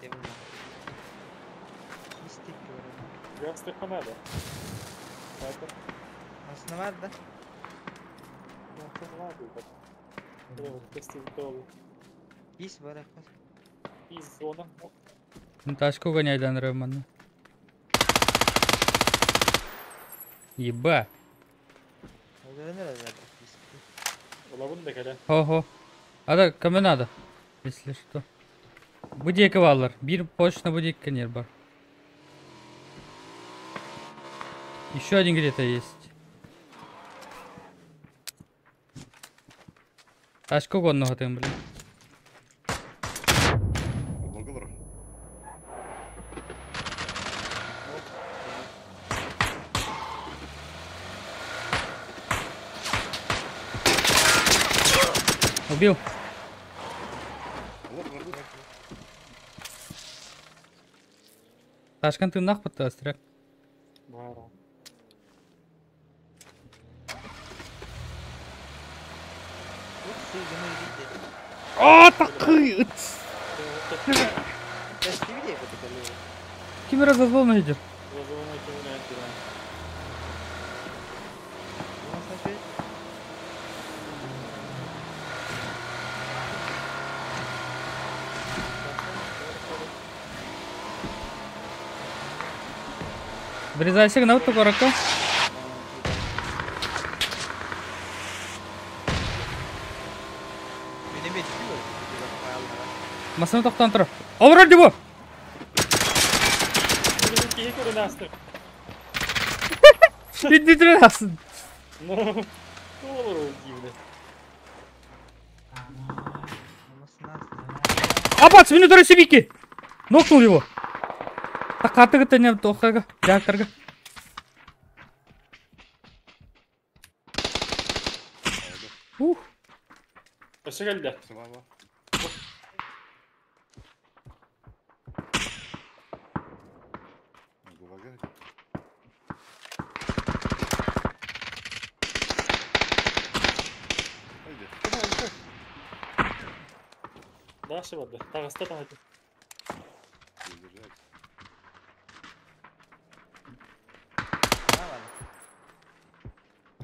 Дебил. Мистик говорю. Газ надо. Это Основа, да? Ис бар Из зона. Тачку гоняй, дан Роман. Еба. Ого. А да, кому надо? Если что. Будейка валар. Бир почта будейка не бар. Еще один где-то есть. Тачку гонного ты, блин. Убил. Ташкан ты нах подтастряк. А, такой! Кем разозвал идет? Врезайся на вот коротко. Масына тоқтан тұр. Вроде его! Иди трясен. Ну, Апац, минуту себики! Нокнул его. Так, а ты это не тохага, я. Ух. Пошагали. Дальше вода. Так, остаток.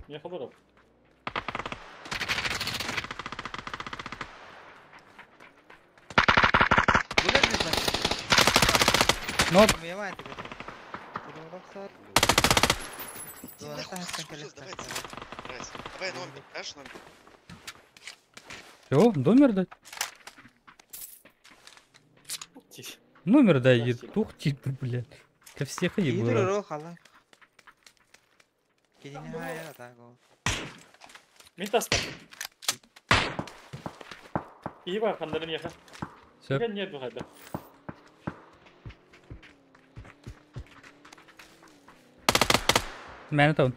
Не холоров. Нок. Давай номер, дашь номер? Все, номер дать? Номер дай, тух типа, блядь. Для всех и было. Все. मैंने तो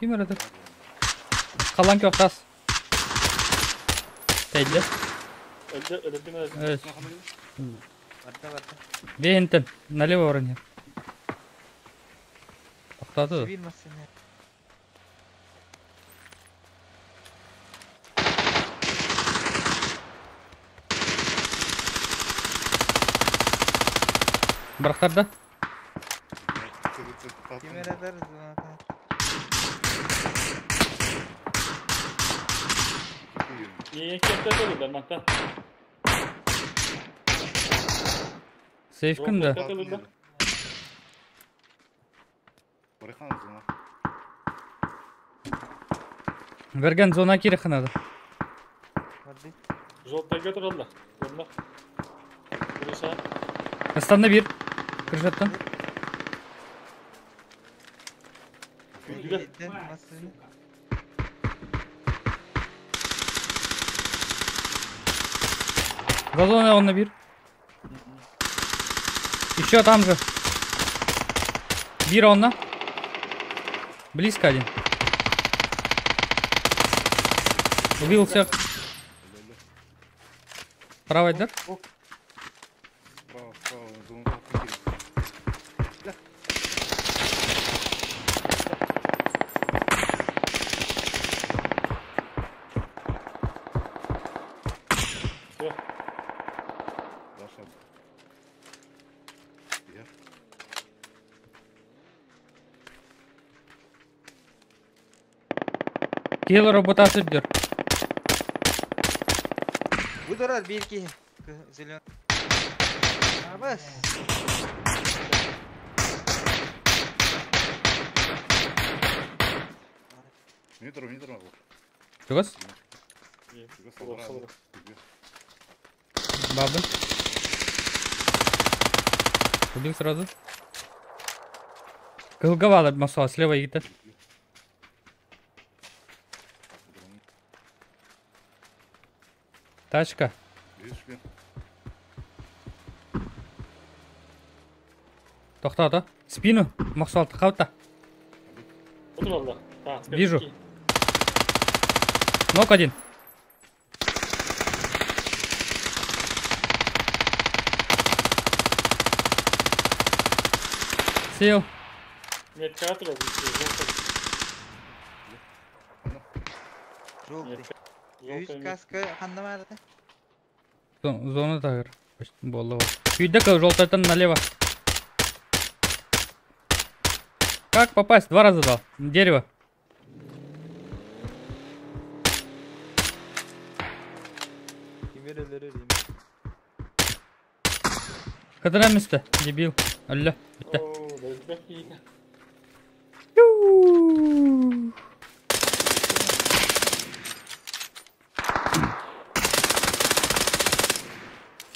Ким aradı? Kalan köftas. Teyli. Öldü, öldü, öldü. Evet. Бейінтін, налево вроде. Тоқтады. Бірақтарда? Сейф кімді? Берген зона керек надо. Астана бир. Крышаттан. Газона он набир. Еще там же. Бир он на. Близко один. Убил всех. Правый, да? Справа, справа, Киһи робота сылдьар. Бу турар биир киһи. Зеленый. Абас. Метр, метр. Чугас? Чугас Бабы. Убил сразу. Кылговала масла, слева Игита. Тачка. Тохтоо, Спину. Махсуал хаута. Вижу. Нок один. Сел. Желтый. Үс каска ханна барды? Зона тагыр. Болла. Күйдек желтайтан налево. Как попасть? Два раза дал. Дерево. Кадра место, дебил. Алло.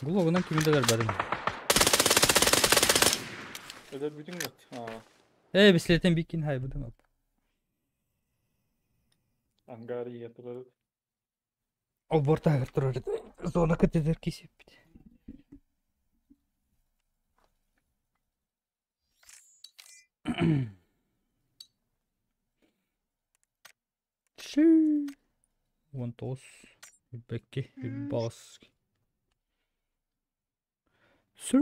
Гулогунан кимде бербедим. Öde bütün gat. Э, бислетен бикин хай будем. Ангар yatırır. Ол борта турар. Зона кытыдыр кисеп. Ши. Вон тос. Бекки, бас. Сü.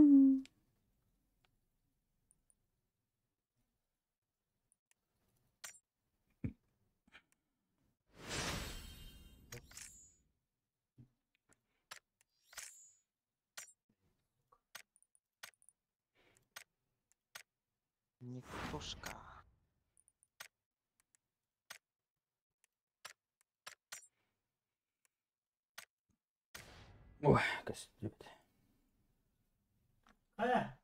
Никтушка. Ой, костюм. Хайа.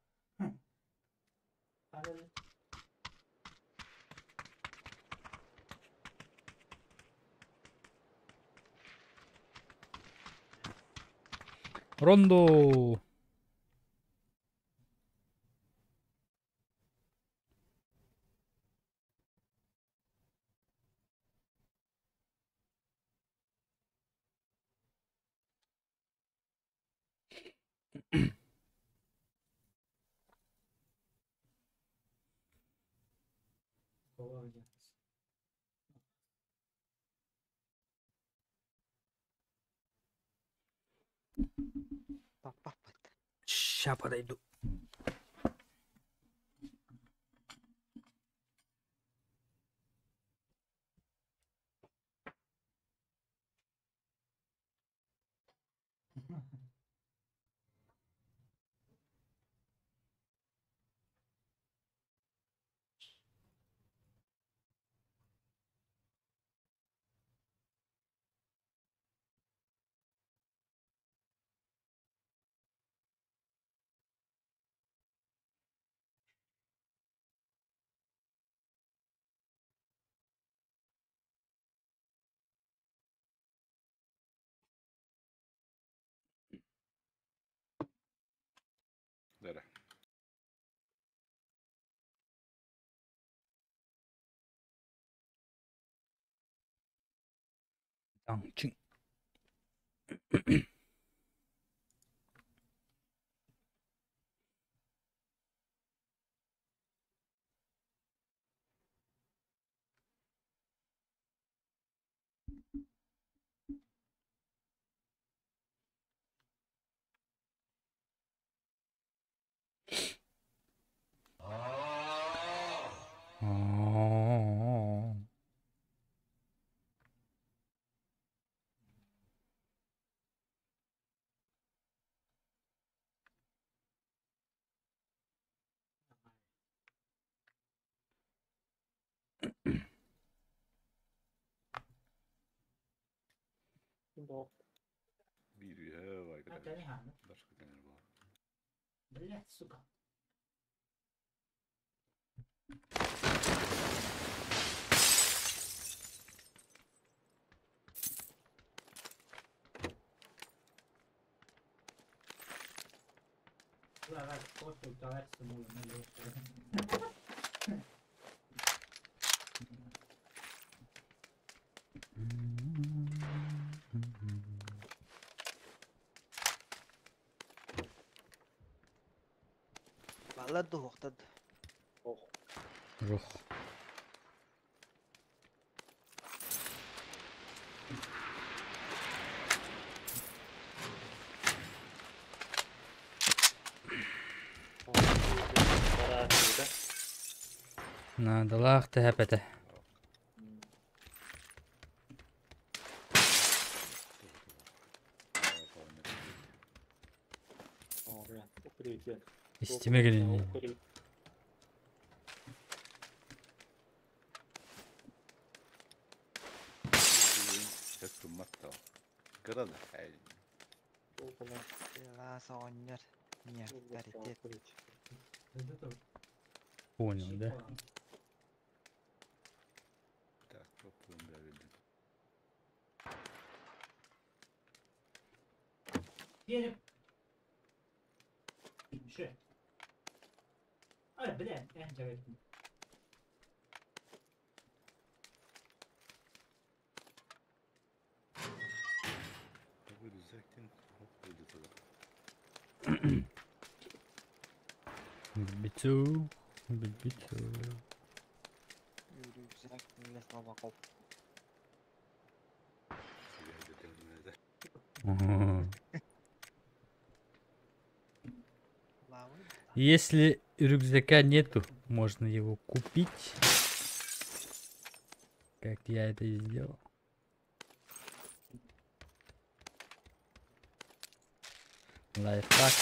Рондо. Папа. Ща подойду. Dere. Чың. Биир үөһэ баайга А, тэбэр. не хана. Башка кэнэр баар. Блять, сука. Давай, кофе, давай, самую налево. Баллар дуһуохтад. Жох. Наадалаах тэһэпэтэ. Истиме кэлин. Сөп гыммат да. Кыра да. Эй, Ла соҕонньор. Не авторитет. Понял, да? Так, попробуем бэбилдим. Череп. Еще. Ай, блядь, я не говорю. Рюкзактен хоп өлө Биту. Биту. Рюкзак для слабаков. Лавы. Если рюкзака нету, можно его купить. Как я это и сделал. Лайфхак.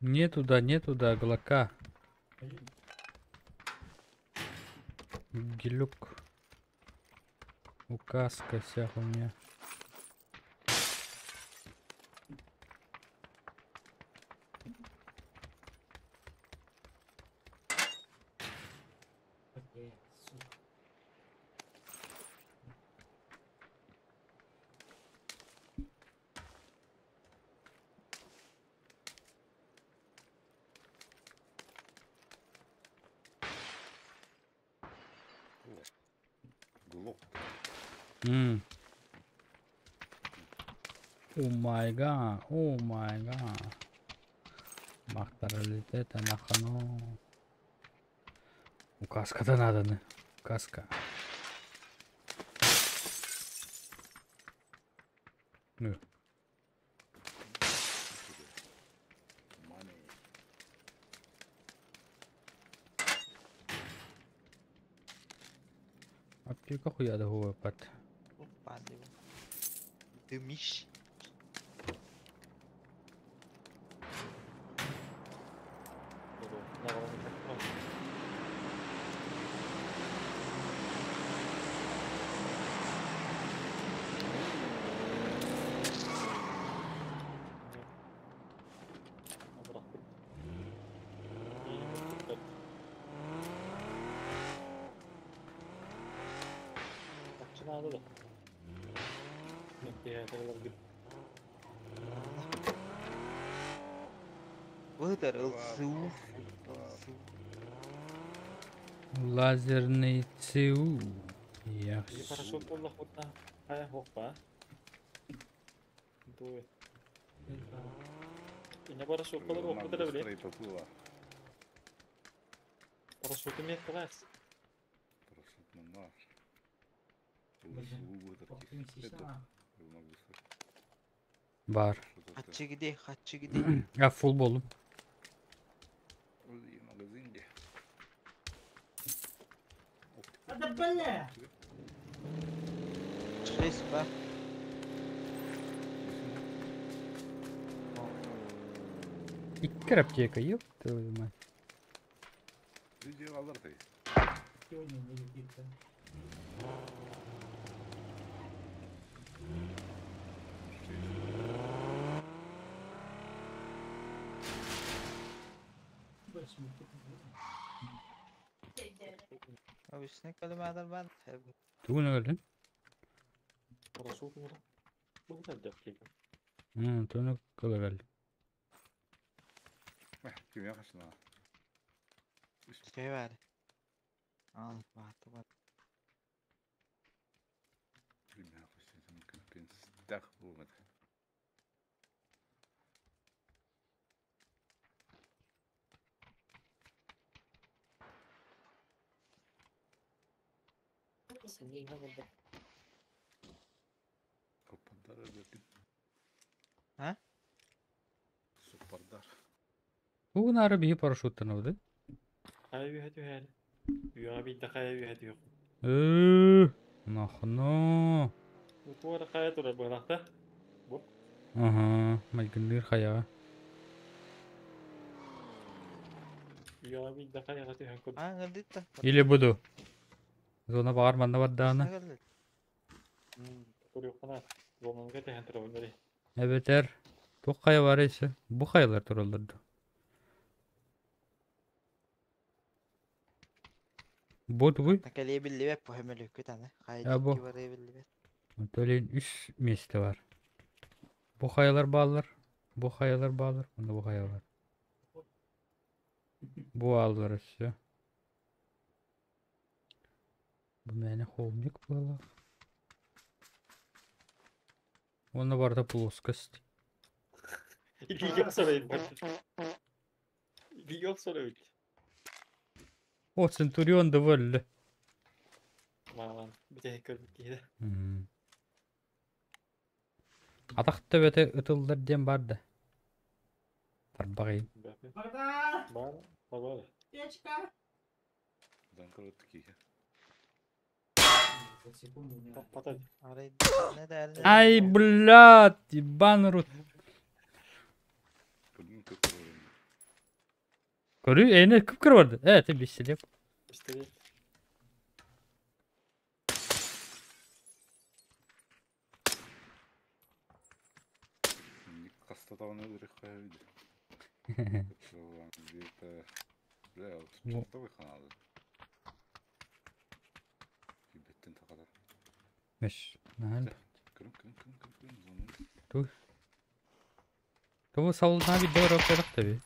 Не туда, не туда, глока. Гелюк. Указка вся у меня. Блядь, сука. Глок. Oh my God, oh my God. Махтаралитета нахано. Указка-то надо, не? Указка. Ну. Money. Аптека хуя да хуя пат. Опа, Дымищ. Выдар ЛСУ. ЛСУ. Лазерный ЦУ. Я Хорошо буоллахпытына хайа хуохпа. Дуй. Ине парашют болар оппутара биле. Быстрее поплыла. Парашют имеет класс. Парашют на. Бар. Хатчы где, хатчы где. А фул болдум. Магазин где? А да бля! Шесть ба. Икки аптека, ёб твою мать. Тугун өлөн? Тугун кылыгал. А? Суппардар. Тугун ары биһи парашюттанабыт? Хайа үөһэ түһээр. Үөҕэ биирдэ хайа үөһэ түһүөх. Нахно. Бу хайа турар быһалаахта. Бу. Ага, майгынныыр хайаҕа. Үөҕэ биирдэ хайаҕа түһэн курдук. Или буду. Зона баҕар манна бардаҕына. Туруоххана. Зонанга түһэн турабын бери. Эбэтэр туох хайа баарый өссө? Бу хайалар тураллар дуо? Бу тугуй? А бу. Төлөйүн үс миэстэ бар. Бу хайалар бааллар, бу хайалар бааллар, уонна бу хайа бар. Бу ааллар өссө. Бу мээнэ холмик буоллах. Уонна барыта плоскость. Илиигэ охсор Илиигэ охсор эбит. О, Центурион довольно. Маалан, бүтэһик көрбүт киһи да. Атах төбөтө ытыллар диэн бар да. Тарбаҕайын. Бар, бар. Печка! Киһи. Ай, блядь, ебаный рот. Көрүү, эйне кып кыр барды. Э, ты бистелеп. Пистолет. Меш, наһан. Туй. Ту савылна бит дор опедак таби.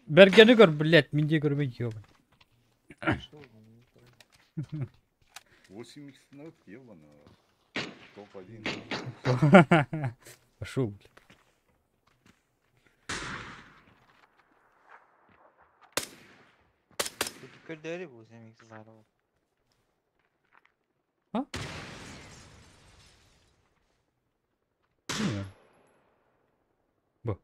Бергени көр, блядь, минде көрбөй ёбан. 8 икс на ебана. Топ-1. Пошел, блядь. А? Бу.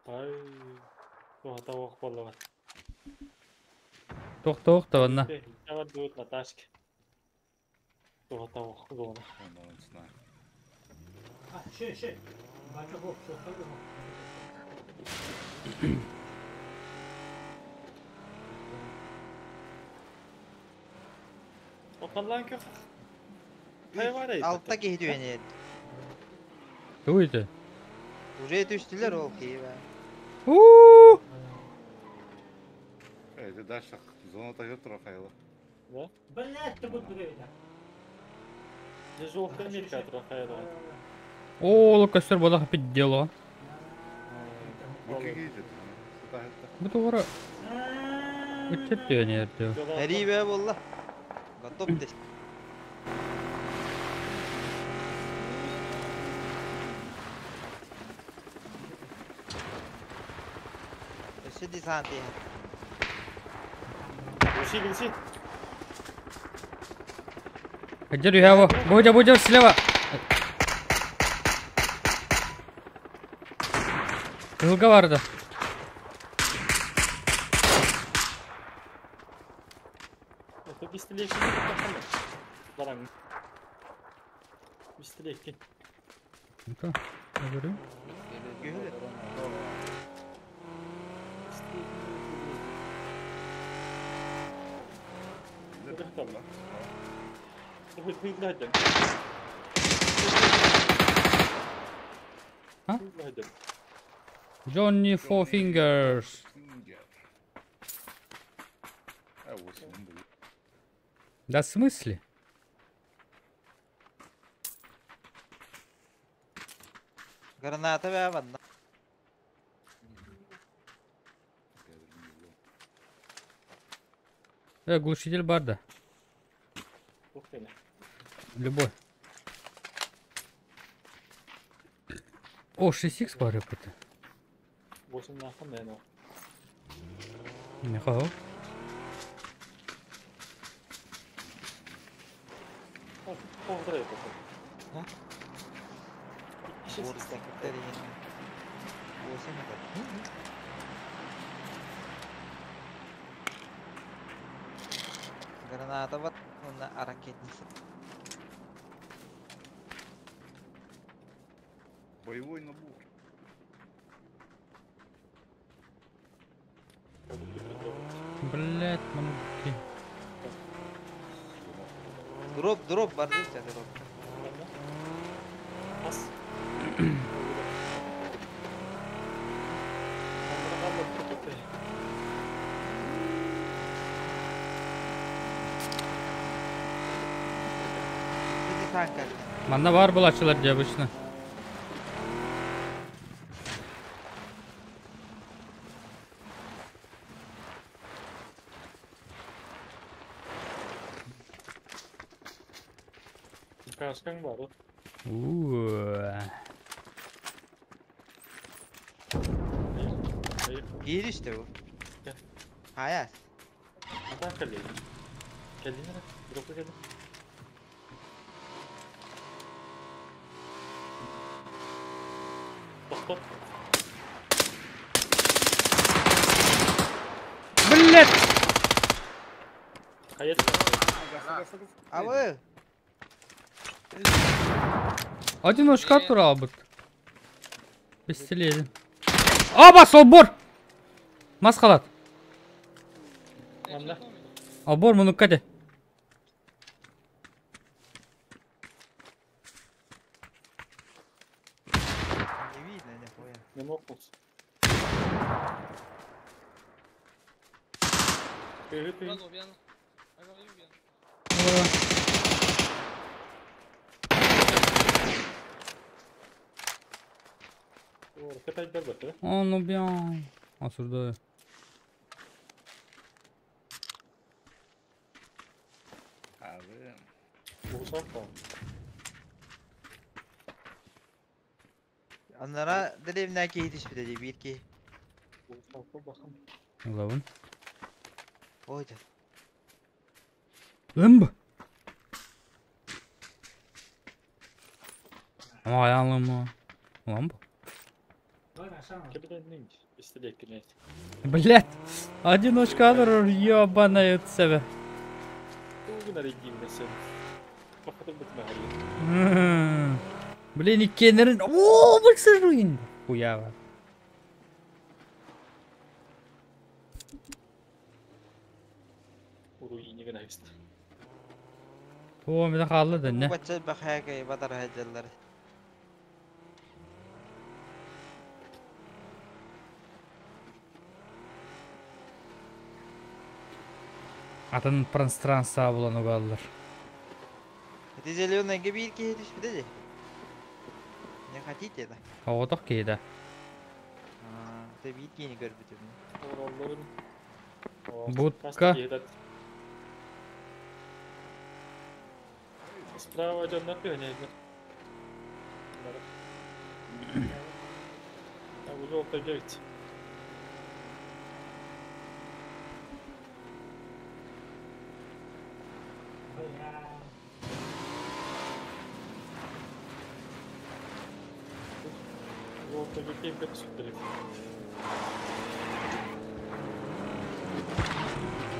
Ай, туһата боллугар. Тохтоох табанна. Тавар дуут Наташка. Туһата ох зона. А, ще, ще. Бача бог, що ходимо. Оталлан көх. Хайа бар эй. Алта киһи түһэнээр. Тугуй это? Уже түстүлэр ол киһи баа. У! Это дальше зона тагы тура хайла. Да? Блядь, ты будь дуреда. Желтая метка тура хайла. О, костер была дело. Бу киһи Бу тугара үтчет түөнээр. Эрии болла. Готов дес. Өссө десант иһэ. Гуси, гуси. Где его? Будя, будя, слева. Кыһылга барды. Это пистолетик. Баран. Пистолетик. Ну-ка, говорю. А? Johnny Four Fingers. Да в смысле? Граната бә Глушитель бар да. Любой. О, 6х бар это. 8 нахуй, наверное. Не хау. Граната вот на ракетница. Боевой набор. Блять, мануки. Дроп, дроп, бар дроп. Бас. Манна бар булачылар дии обычно. Каскаң бар. Gir işte bu. Gel. Hayır. Hatta kaleye. Geldin mi? Drop'a geldim. Топ, топ. Блять! Hayır. Абы. Одиночка турабыт. Пистолет. Аба, солбор! Масхалат. Албор, муну кате. Не видно нихуя. Не мог. Он убил. Осуждаю. Onlara деревня yetişmedi bir ki. Лавын. Ой. Ымб. Ама Ламбо. Блять, одиночка ёбаная себя. Блин, и кеннерин. О, баксыжуин. Хуява. О, меня халла да не. Атын пространство булан угаллар. Это зеленый гибирки yetişmedi. Не хотите да? Оғотох кейді. Это биркини көрбүтүм. Будка. Справа идет на пионе. Там желтый 9. Жолтого кемпер сүттэрик.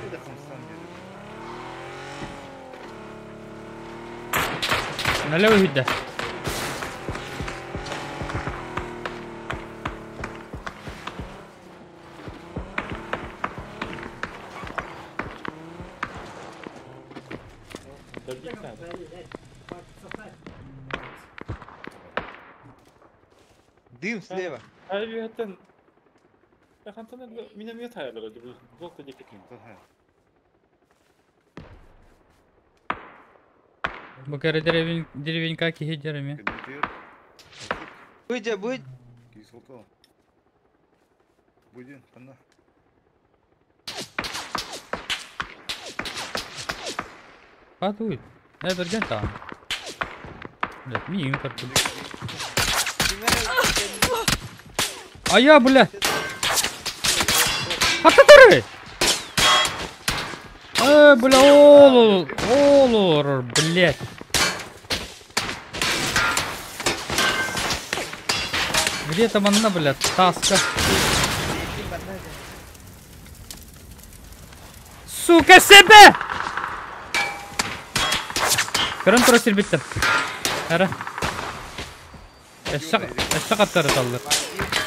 Bir de хамстан geliyor. Налево видно. Добить надо. Дым слева. Ай үһэттэн Хантан миномет хайалар ди жолто диэки. Кимтэн хайа. Бу кэрэ деревень, деревенька киһи дереми. Кэннитигэр Выйди, выйди. Кисолто. Будин, ханна. Падают. Э, берген там. Блядь, миим карту. А я, бля! А который? Бля, олор, олор, блядь. Где там она, блядь, таска? Сука, себе! Көрөн тура сирбиттем. Ара. Эшшак аттары таллыр.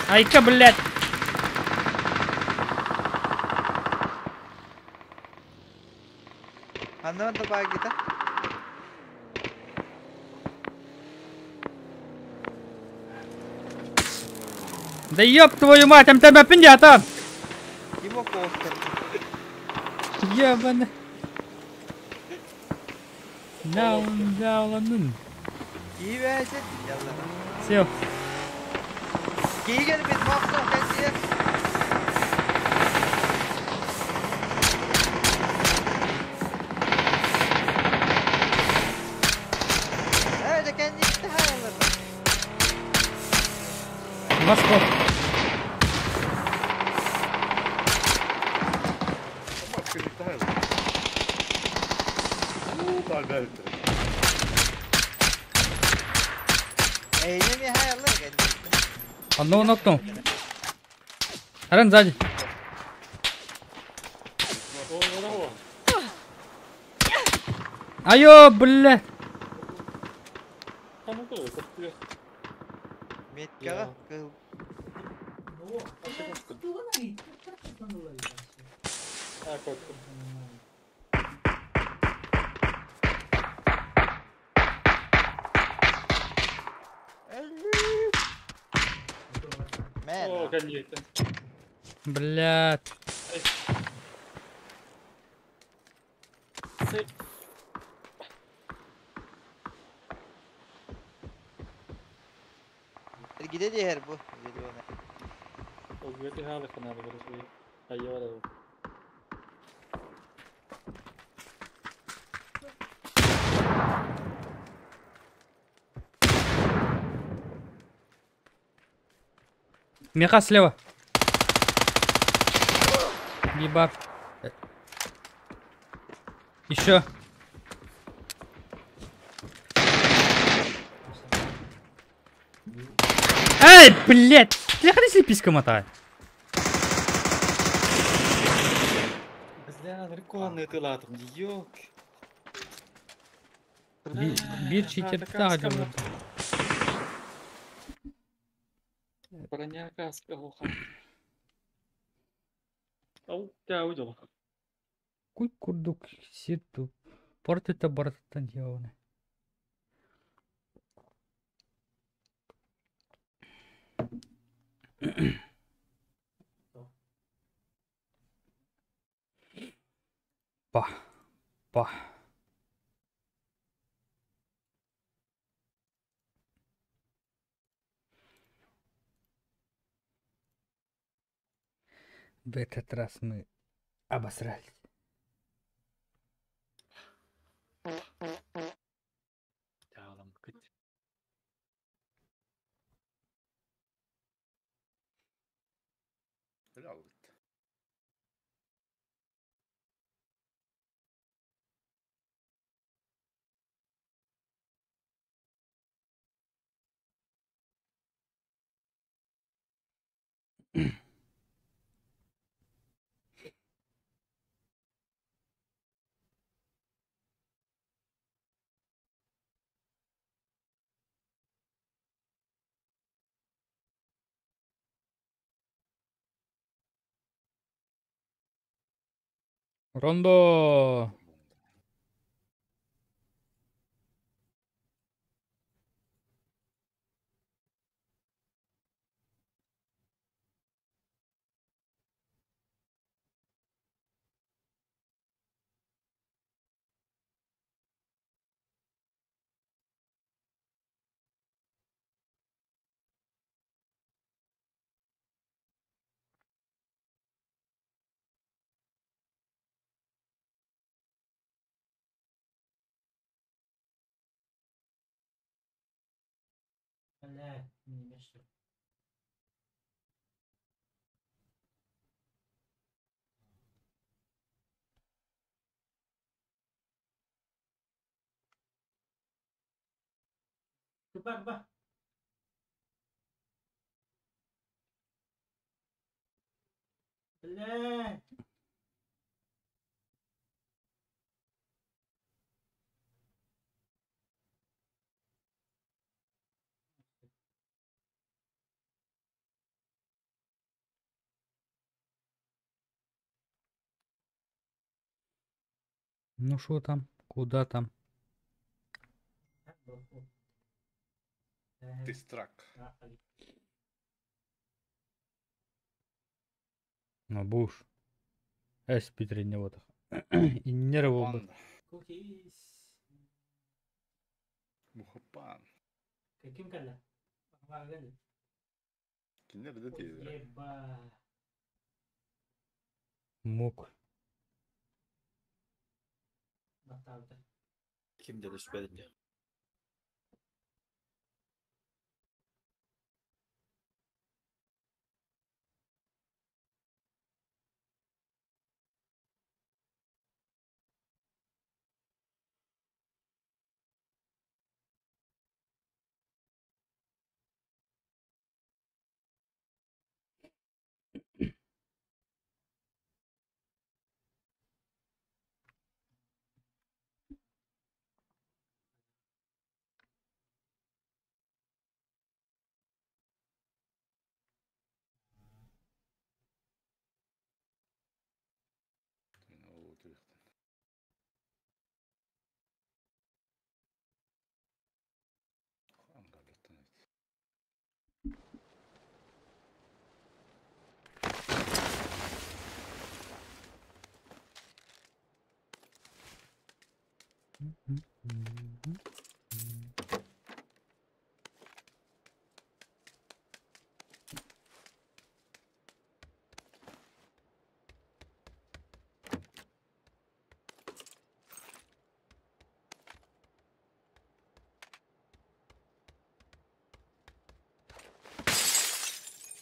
Айка, блядь! Ханна да багита. Да ёб твою мать, там тебя пиндята! Кимо постер. Ебаный. Даун, даун, Киевәсет. Ялла. Сел. Кигел бит махсу кәсия. Э, кәннитте хайалар. Москва. Ama кэннитэ хайа. Уу, тагальты. Эй, не хайалар кәннитте. Одного нокнул. Арен сзади. О, о, Айо, бля. Там укол, это Меткага кыл. А, как? Мен. О, конечно. Блядь. Gide diğer bu. Gide ona. Ол өте халы қанады бір Айы бар ол. Меха слева. Ебар. Еще. Эй, блядь! Ты ходи писька мотай. Бля, прикольный ты латом, ёк. Bir читер тагы. Броня каска оха. Ау, тя уйдел. Куй курдук сирту. Портета бартаттан яваны. Па. Па. В этот раз мы обосрались. Тя, кыт. Helal. Рондо! Бля, не мешай. Кыба, кыба. Бля. Ну что там? Куда там? Тистрак. Ну, будешь. Эс вот. И нервы. Панда. Кукис. Мухапан. Каким калля? Вагали. Кинер да тиедер. Еба. Мук. Батталды. Ким де түспэдин.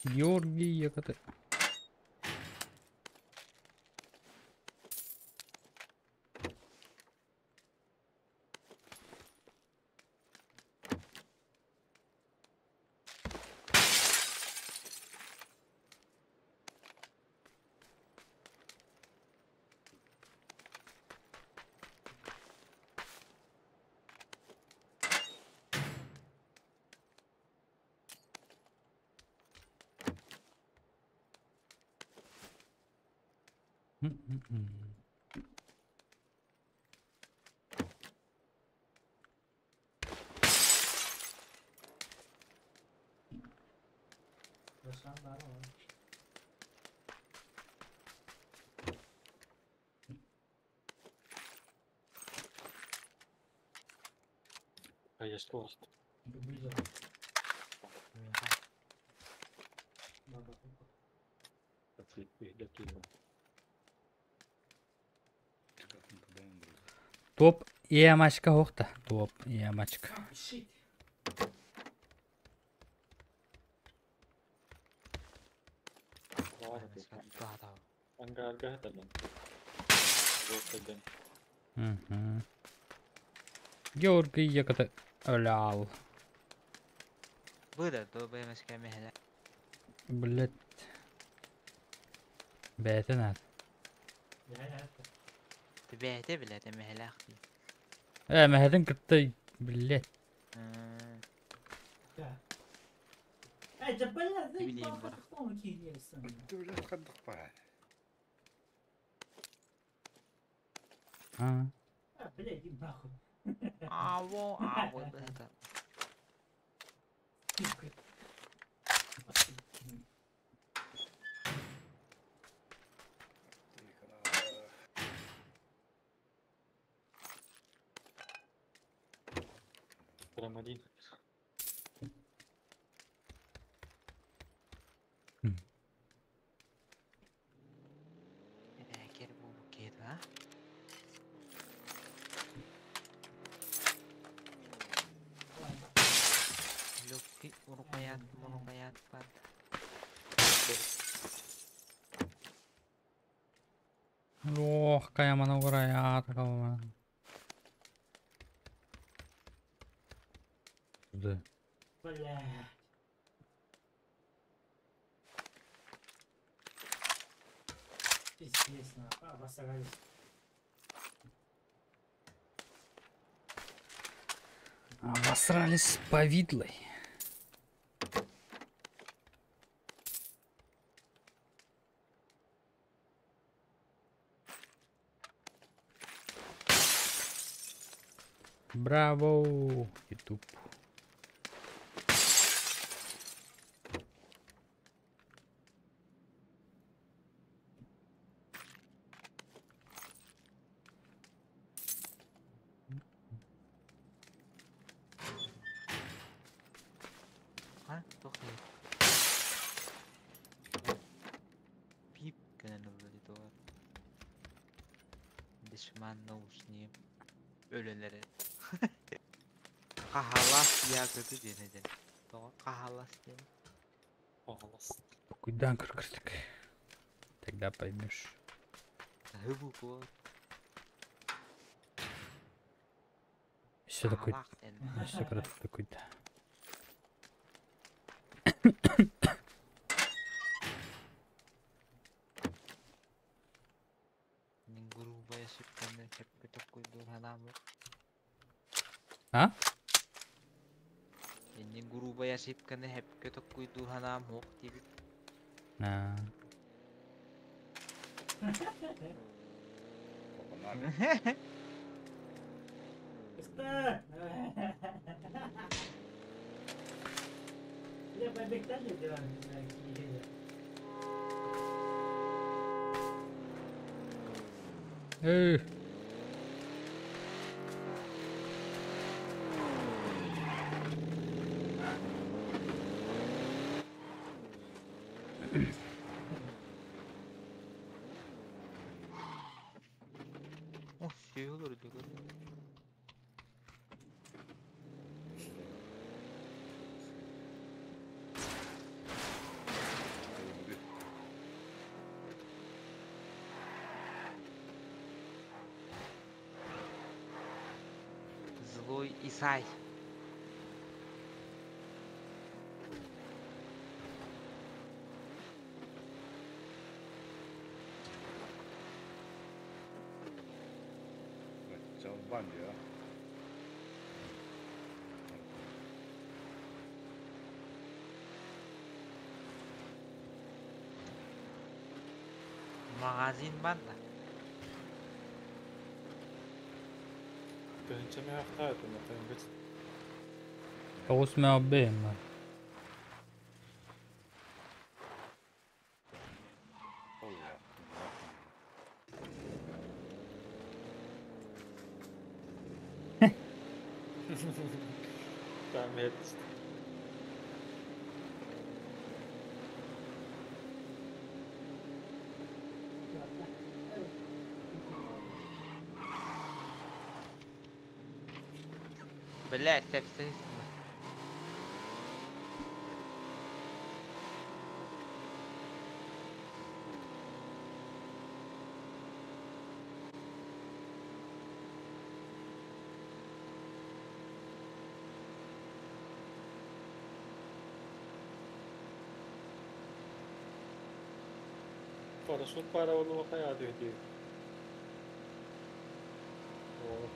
Георгий Якоты. М-м-м. Ruslan var mı? Конечно, олорто. Убили. Баба. Топ Ямачка хохта. Топ Ямачка. Shit. Ангарга хатанан. Жолтайдан. Мгм. Георгий Якоты. Лял. Быда, то БМСК мехле. Блять. Бэйэтин аат. Бэйэтэ билэр эмэһэлээх дии. Ээ, мэһэтин кытта блядь. Билиим барах. А. Аво, аво, это. Прям один. Эбэкер бу а? Легкий урукаят, мурукаят бар. Ох, каямана урая, такого. Да. Бля. Пиздец, нахуй. Обосрались. Обосрались с повидлой. Браво, YouTube. А? Тоқтай. Пип гынан вроде Дешман наушни өлөлөрө. Кахалас ягоды диэн ден. Тоҕо кахалас диэн. Пожалуйста. Куда кыркыртык? Тогда поймешь. Хыбу по. Все такой, Кахалах диэн. все когда такой, да. Грубая шипканы хеппе такой ханамы. А? Инни грубая шипканы хеппе такой дурханам хок диби. А. Погнали. Что? Бля, побегтали дела, Эй. О, şey olur diyor. Злой Исай. Чалбан, а? Магазин банда. Тыһынча миһахтаа этим, это бит. Тоғыз мә бэм. Там это. Блять, сепсис. Парашют пара буолуо хайаа түһүтүү. О.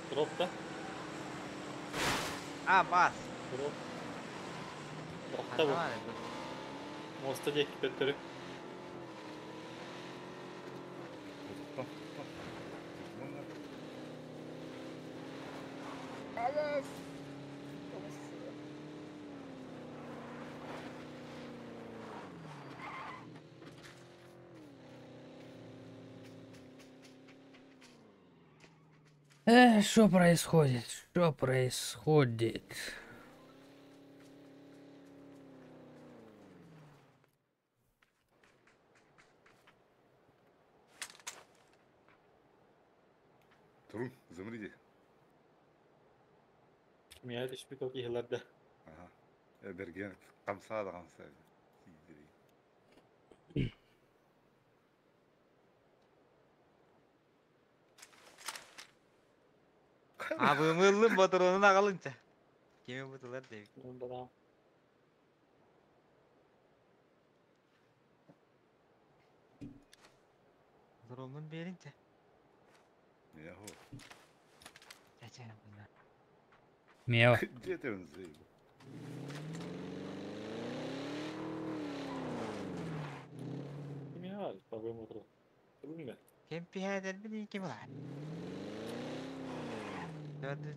Дроп да? А, бас. Дроп. Дропта бу. Муоста диэки төттөрү. Что происходит? Что происходит? Турун, замри. Мия түспүт ол киһилэрдэ. Ага. Берген камса да камса. Абымыллым ботуруонун аҕалынча. Кими бутулар дейбит. Ботуруомун биэринчэ. Яху. Чача. Мео. Где ты он заебал? Кими по-моему, Билбэт. Кем пиһээдэрбин ким ылар. Төрдү.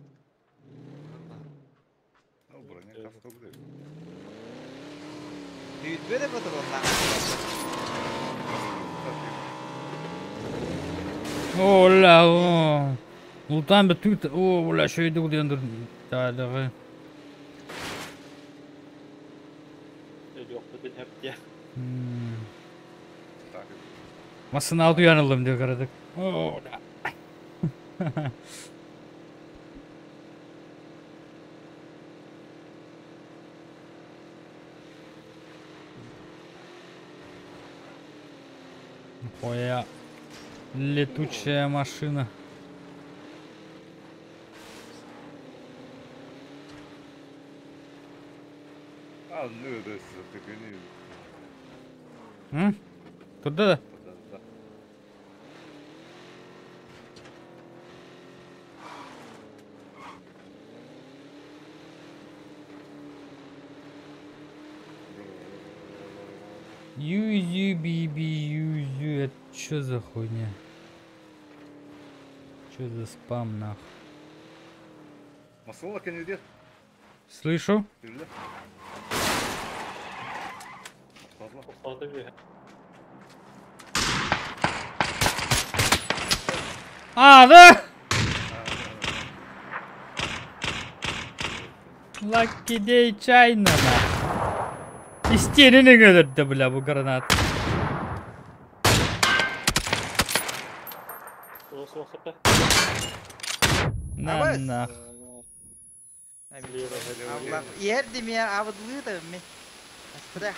Ну, броня каска будет. Күүтбэ да ботуруоннаах. Оля, о. Ултан бит о, бля, шөйді удендір. Тадығы. Өлүөхпүтүн хэптиэ. Масына алды uyanıldım diyor karadık. Оля. Хуя. Летучая машина. А, ну это все М? Туда? Да. Юзю биби юзю. Это что за хуйня? Что за спам нахуй? Масалла кенеде. Слышу? А, да? Lucky day China нахуй. Истерини өлөрдө, бля, бу гранат. На нах. Аллах. Иһэр димия абыдлыы ми. Астра.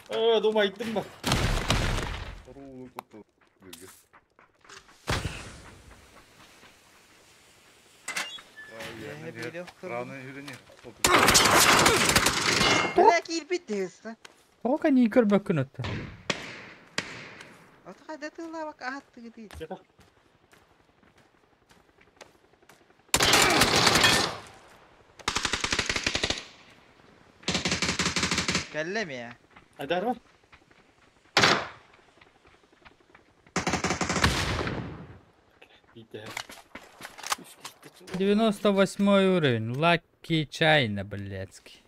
Оо, думайдым ба. Бля киирбит дehыста. Тока не көрбөккүн өттө. Ото хайда тыллаабак ааттыгы Кэллэ мия. Айдар бар. Биде. 98 уровень. Lucky China, блядский.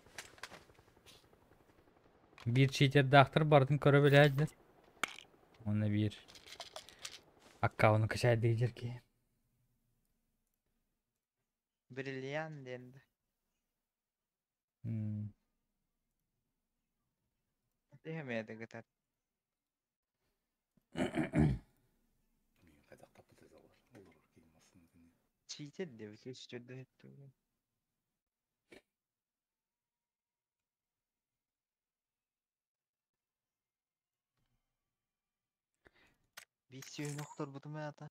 Bir читер дактыр бардын көрө билээдир. Оны бир аккаунту качайды жерки. Бриллиант денди. Тэхэмээдэ гытар. Читер деп чөдө хеттү. Бис сүйін оқтор бутум ата.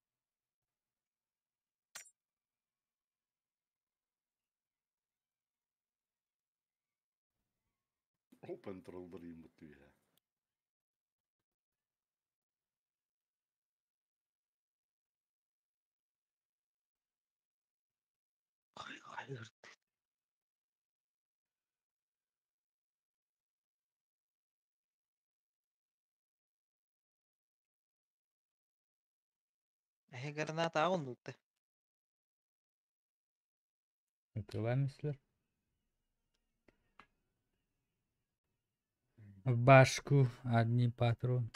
Open тураллар ыйыммыт үөһэ. Эһи граната оннутта. Ытыламислар. В башку одни патрон.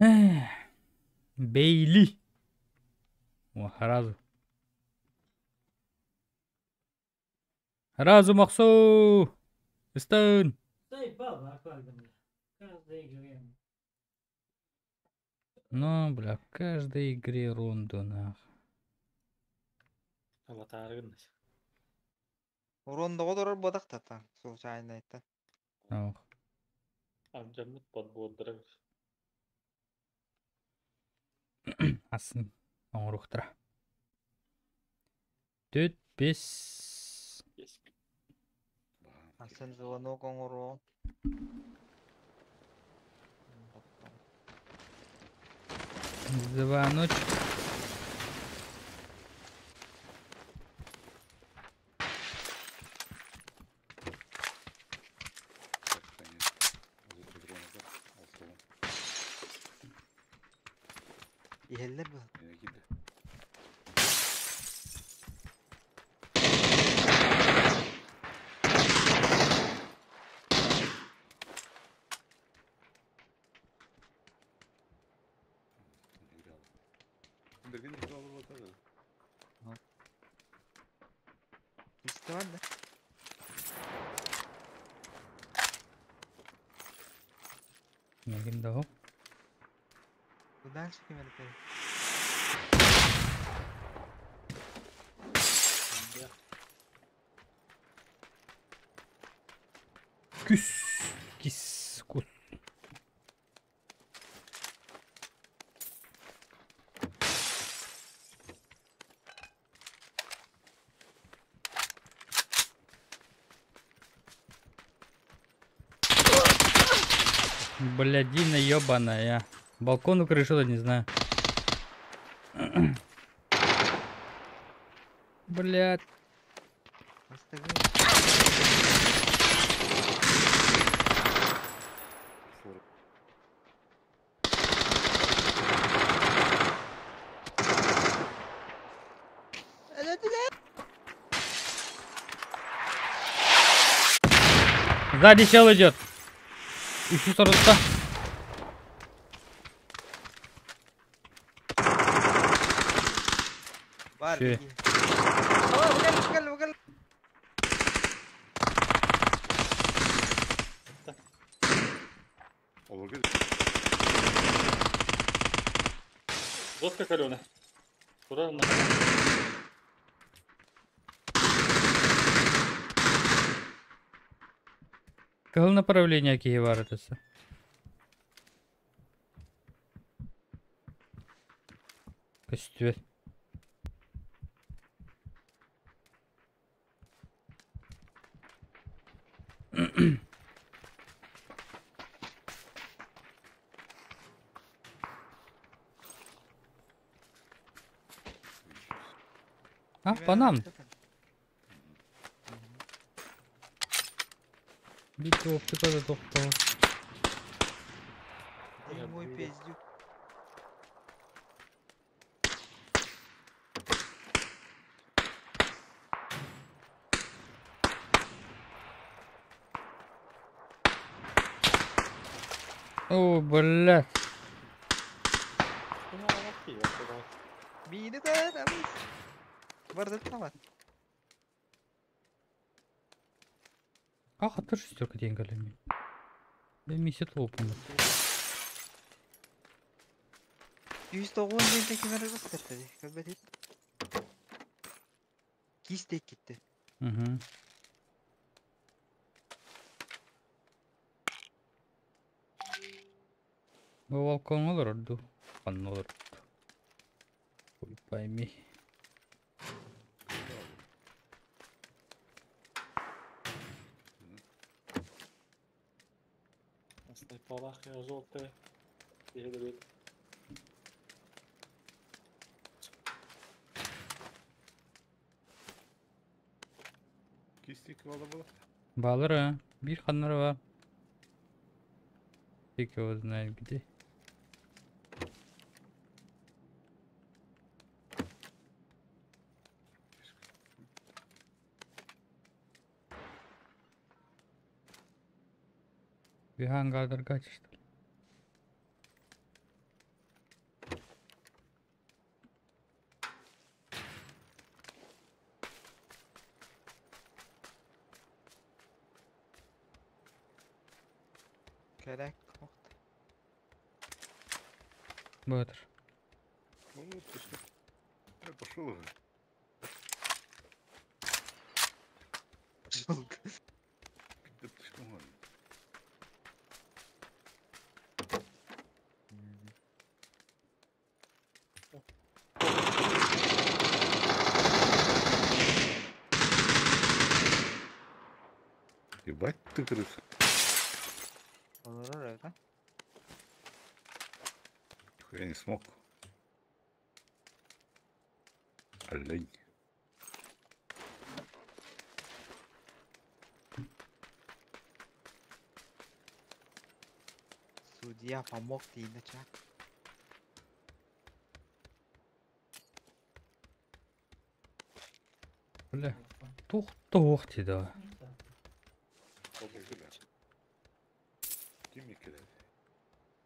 Эх, Бейли. О, сразу. Сразу махсу. Стэн. Заебал, нахуй, бля. Каждой игре. Ну, бля, в каждой игре рунду, нах. Аватар гынна. Урон доҕо бодах тата. Случайно это. Ох. Амжаммыт подбуоддара. Асын. Оңрухтра. Төт бес. Асан звонок оҥоро. Звоночек. Так, конечно. Азыр дрона бар. Алтылы. Иһэллэр бу. Мene киирдэ. Берген алып атады. Исте бар да. Негин да Дальше ким это? Күс. Кис. Кус. Блядина ебаная. Балкон крышу не знаю. Блядь. Сзади чел идет. Ищу сорокта. Бар. Че? О, кэл, кэл, кэл. Помогай. Жестко каленый. Куда на? Кыһыл направление киһи бар этесе. Көстүбэт. А, по нам. Бит оптика да тохтоо. Ты мой пиздюк. О, блядь. Мини да, да, Бардаттамат. Ах, а шестерка деньгами. Да миссия лопнула. 190 диэн кимэр ылыстар Көрбөтүт. Кистек кетти. Угу. Бу балкон олорорду. Ханна олорорду. Хуй пойми. Снайпалах я желтый. Передавит. Кистик вала было? Балары. Bir ханнары бар. Фиг его знает где. Вихан гадаргач, что ли? Керек. Батыр. Ну, точно. Я пошел уже. Да ты что, ладно. Ебать ты крыса. Олорор да? Я не смог. Олень. Судья помог ты иначе. Бля. Тух ти да.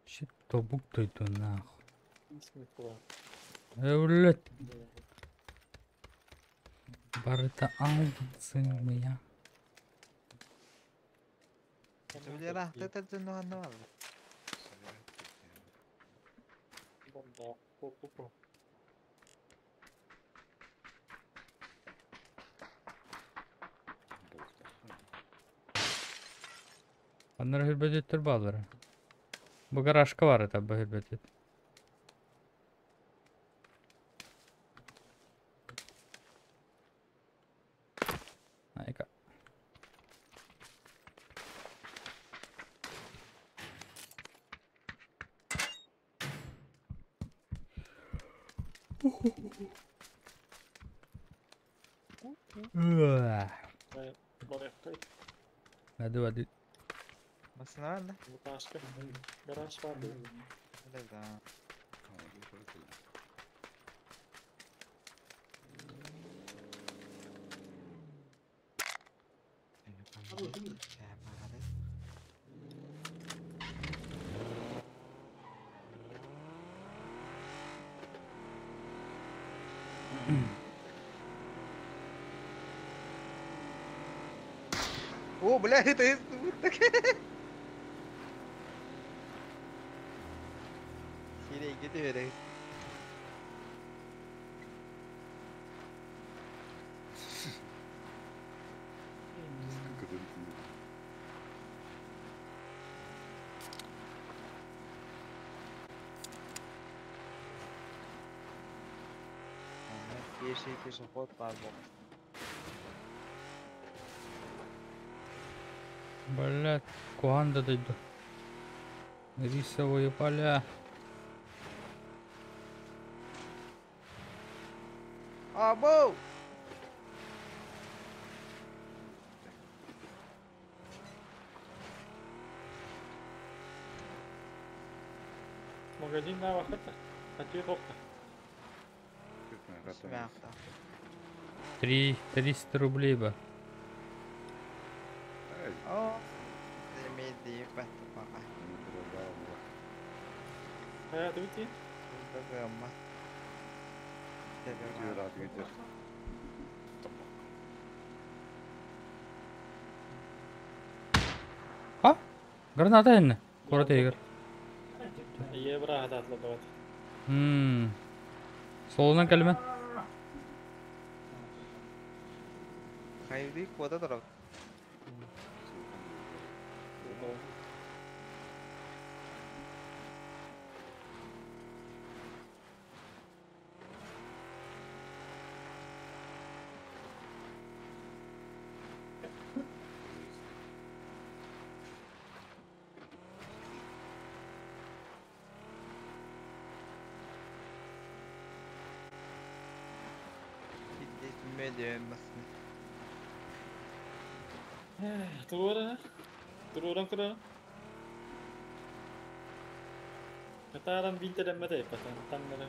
Щит тобук тойду нахуй. Блядь. Барыта сын моя. Бля, ты это ну ну. Бомба. Пу-пу-пу. Аннары хүрбөтүттөр балары. Бу гаражка бар это хүрбөтүт. Айка. Уа. Барыахтай. Hadi hadi. Masına var da. Буташка. Гараж бар. Да. О, бля, это так. Сирэйгэ түһэрэ. Көтөн тиийэр. Манна пеший пешеход баар буолла. Блядь, куһаҕан да дойду. Рисовые поля. Абоу! Магазин на вахата. А ты хохта. Смяхта. 300 рублей ба. Оо, имеет баҕа. Хайа ты выйти? Быгыма. А? Граната инна. Куорат иһигэр. Ийэ быраһа таатла баҕат. Мм. Суолунан кэлимэн. Хайдыы куота турар. Мэдиэн басны. Туруора. Туруоран кыра. Катаран бинтереммете патан таңнары.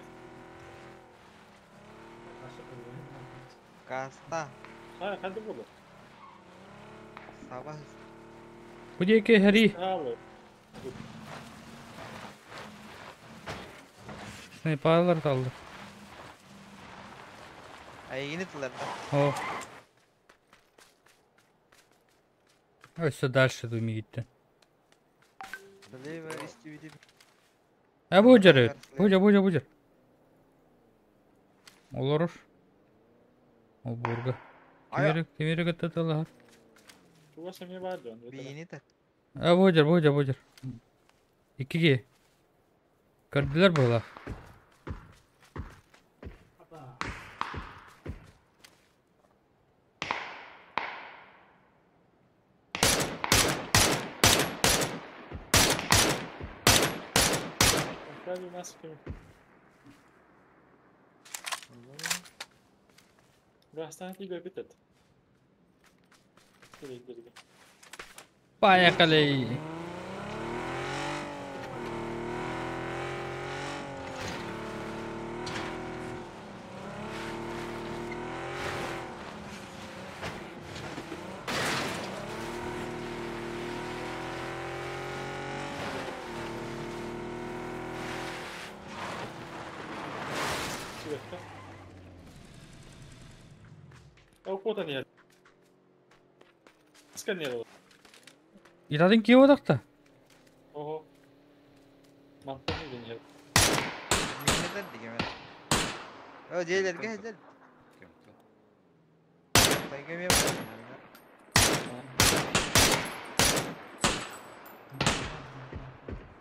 Каста. Ха, ханды болу. Саба. Бу диэки хэри. Хаалы. Снайперлар таллар. Айгини тыларда. О. Өссө дальше думигиттен. Слева истибити. Э бу жер. Бу жер, бу жер, бу жер. Олорор. Ол бурга. Ая. Кимири кытта тыллар. Чуга семья бар дон. Биини та. Э бу жер, бу жер, бу жер. Иккиге. Көрдүлэр буолар. Правильно маски. Растан тебе битет. Поехали! Ол не. Сканировал. Итадын кие одақта. Ого. Мантан не. Миинетер дигемен. О, дьиэлэргэ дьэл. Тайгаме.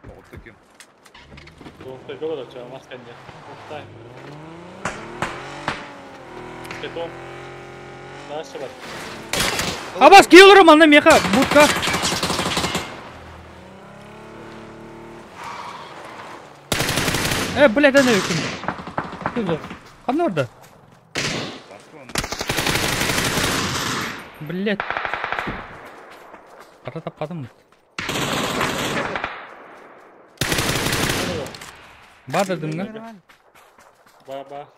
Тоҕутта ким? Тоқтай көрі ча маска не. Тоқтай. Кетом. Дальше бар. Абас кие олорор манна меха будка. Э, блядь, аны күн. Ханна орда? Блядь. Кара таппадым. Бар дедим га. Ба ба.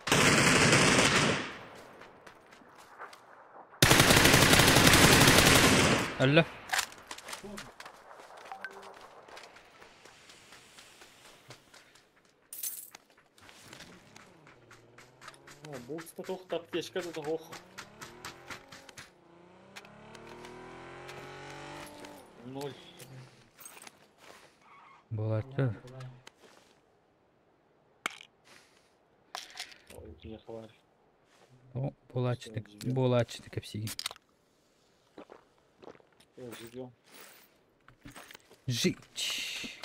Әллә. Букста тоқтап тешка да ох. Ноль. Болачы. Киһиэхэ баар. О, буолааччыны, Живем. буолааччыны кэпсиигин. Живем. Жить.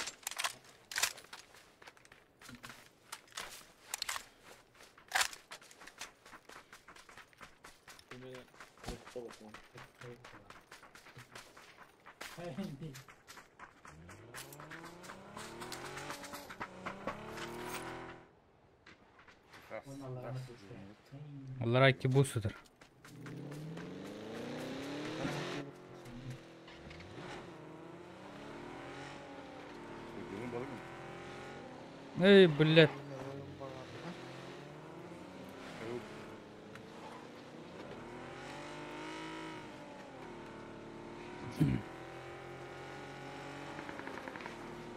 Олар икки бу сытар. Эй, блядь.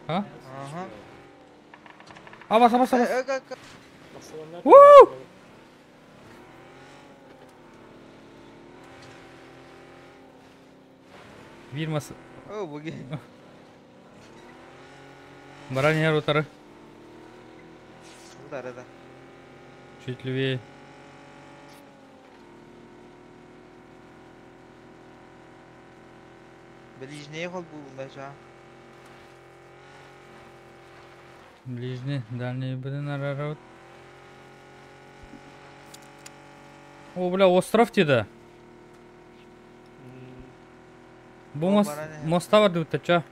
А? Ага. Абас, абас, абас. Э, Уу! Биир мас О, буги. баран иһэр утары. Утары да. Чуть левее. Ближнее холбугун да. Ближний, дальний блин, арарот. О, бля, остров тида. Бу мост, моста бар дип ча.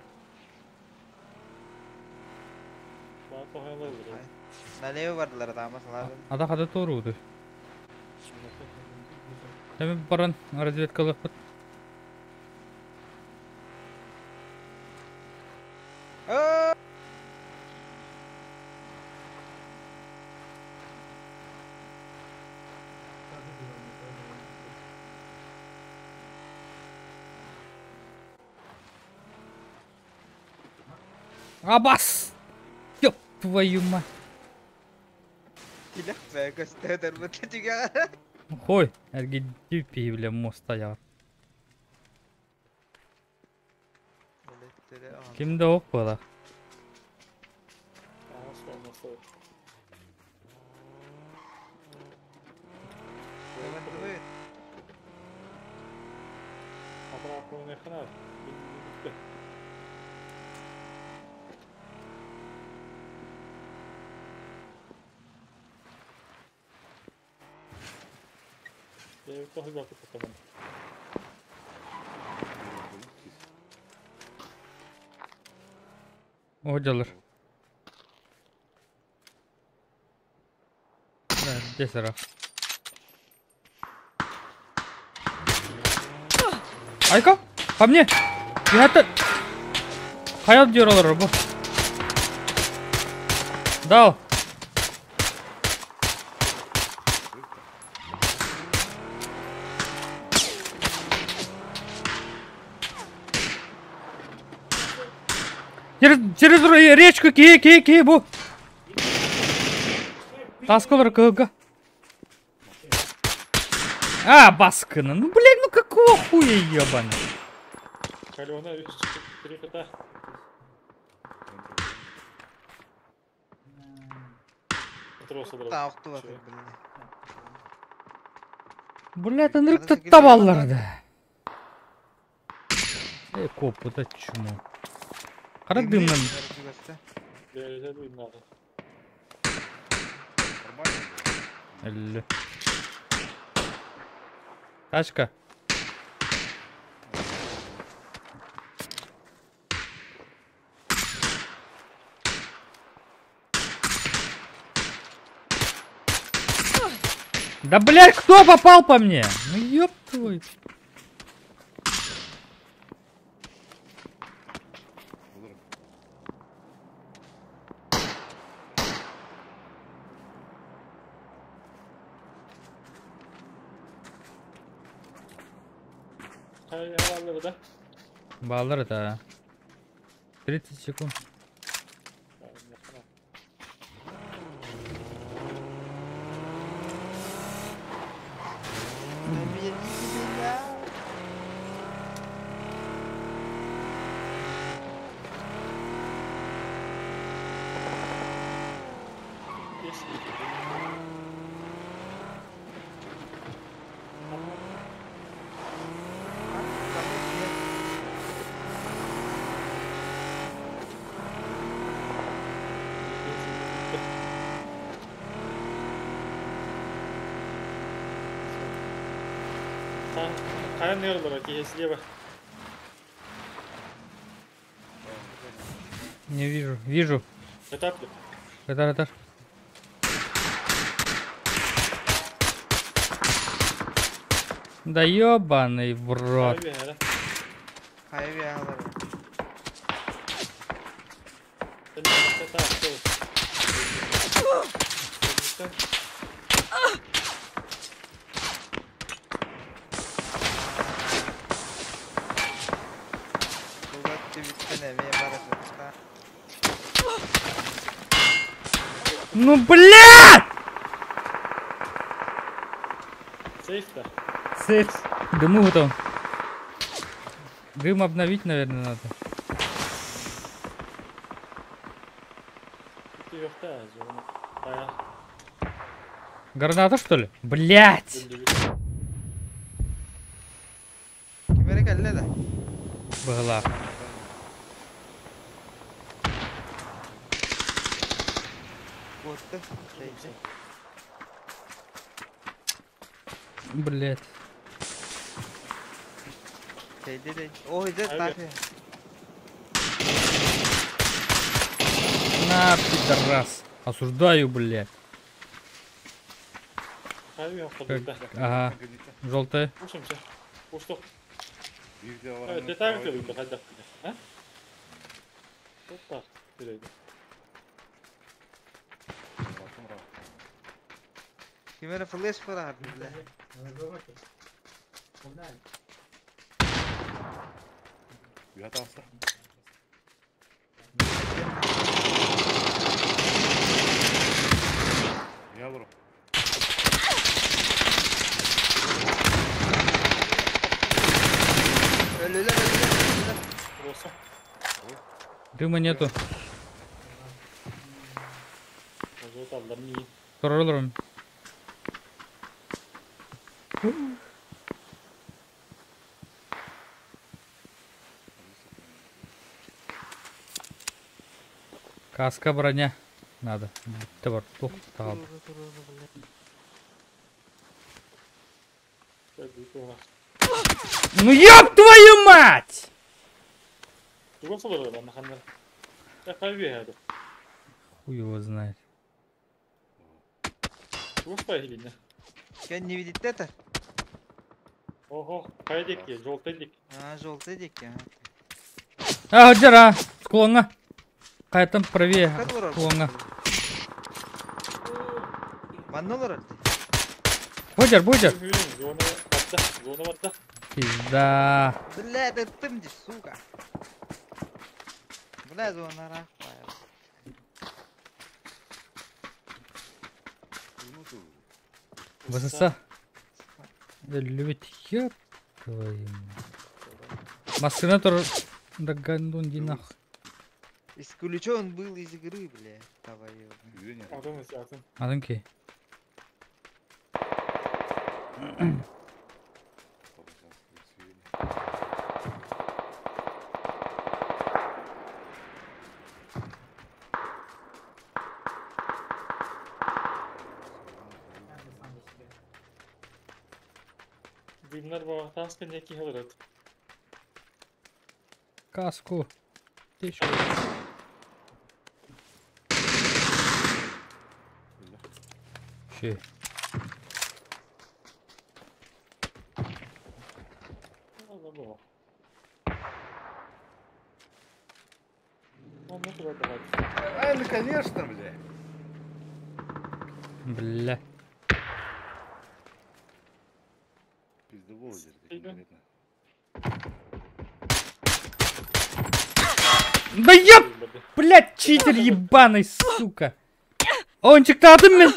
Налево бардылар тамасалар. Ада хада туруду. Эми баран разведкалык. Абас! Ёб твою мать! Хой, эргидди бля моста я. Кимде ок буола? Оһдьалар. Да, здесь ра. Айка, по мне! Я-то... Хайал диоралар бу. Дал. Через, через речку ки ки ки бу. Таскалар кыга. А, баскына. Ну, блядь, ну какого хуя ебаный? Калена, три кота. Блядь, ынырык табаллар да. Эй, коп, вот это чмо. Қара дымнан. Әлі. Тачка. Да блядь, кто попал по мне? Ну ёб твой. Баллар это 30 секунд. Хайа нерлара киһи слева. Не вижу. Вижу. Этап. Этар, этар. Да ёбаный в рот. Хайа Ну блядь! Сейф да? Сейф. Дыму готов. Дым обновить, наверное, надо. Граната, что ли? Блять! Была. Блять. На, пидорас. Осуждаю, блядь. Как... Ага. Желтая. Дыма нету. Роллером. Каска, броня. Надо. Ну ёб твою мать! Хуй его знает. Не видит это? Ого, хайдики, желтый дик. А, желтый дик. А, дыра, склонна. Какая там правее склонна. Будер, будер. Пизда. Бля, ты ты сука. Бля, зона рахпая. ВСС. Любит хер твою. Машина тоже. Да гандон нах. Исключен был из игры, бля. Твою. Адынки. Каску. Птичку. Щи. Ай, ну конечно, бля. Бля. Пиздобол конкретно. Да ёб! Блядь, читер ебаный, сука! Он чектатым мен!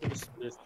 Пиздец.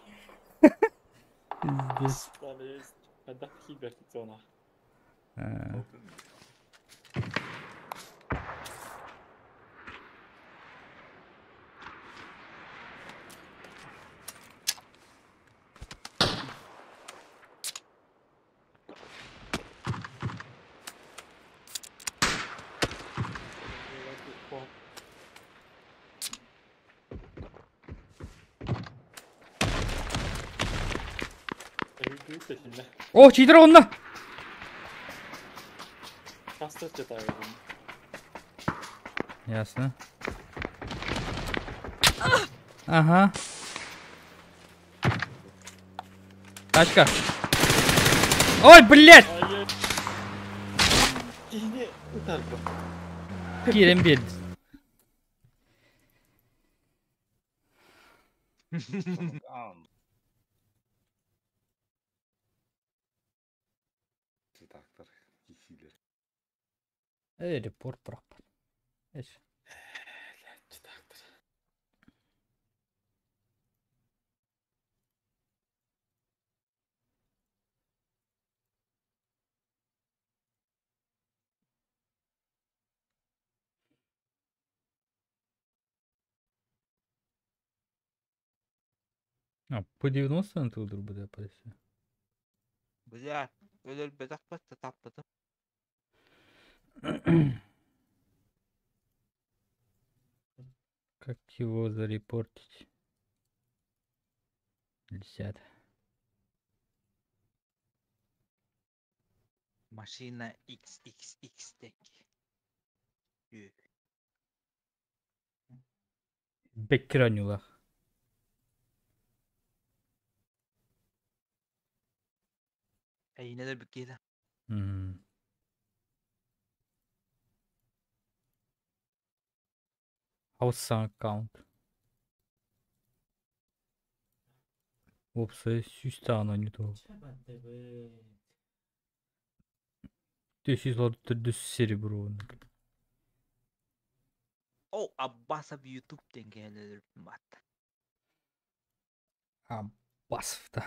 Күүт О, читер онно! Хаста читаю. Ясно. Ага. Тачка. Ой, блядь! Киһини ытарбы. Киирэн биэрдим. Читактар, кисилер. Эй, репорт пропал. Эш. Читактар. А, по 90 на тулдур буде подожди. Бля, өлөрбөтөх батта таппытым. Как его зарепортить? Нельзя. Машина XXX дек. Ү. Беккиранюлах. Эйинен өлбүт М. House аккаунт. Опса сүүс не то. Чабаттыбыт. Ты сүүс төрдүс серебро. О, Аббасов YouTube диэн киһини өлөрбүтүм баатта. А, басов-то.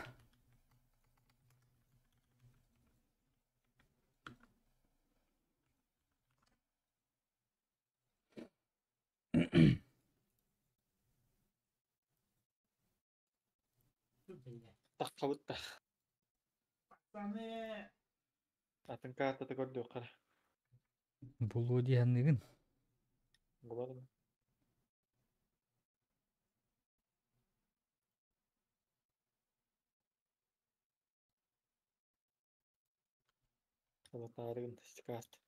Блядь. Таххабыт да. Пацаны. Атын картата көрдүк кара. Булу диһанныгын. Булар. Аватарыгын стикаст.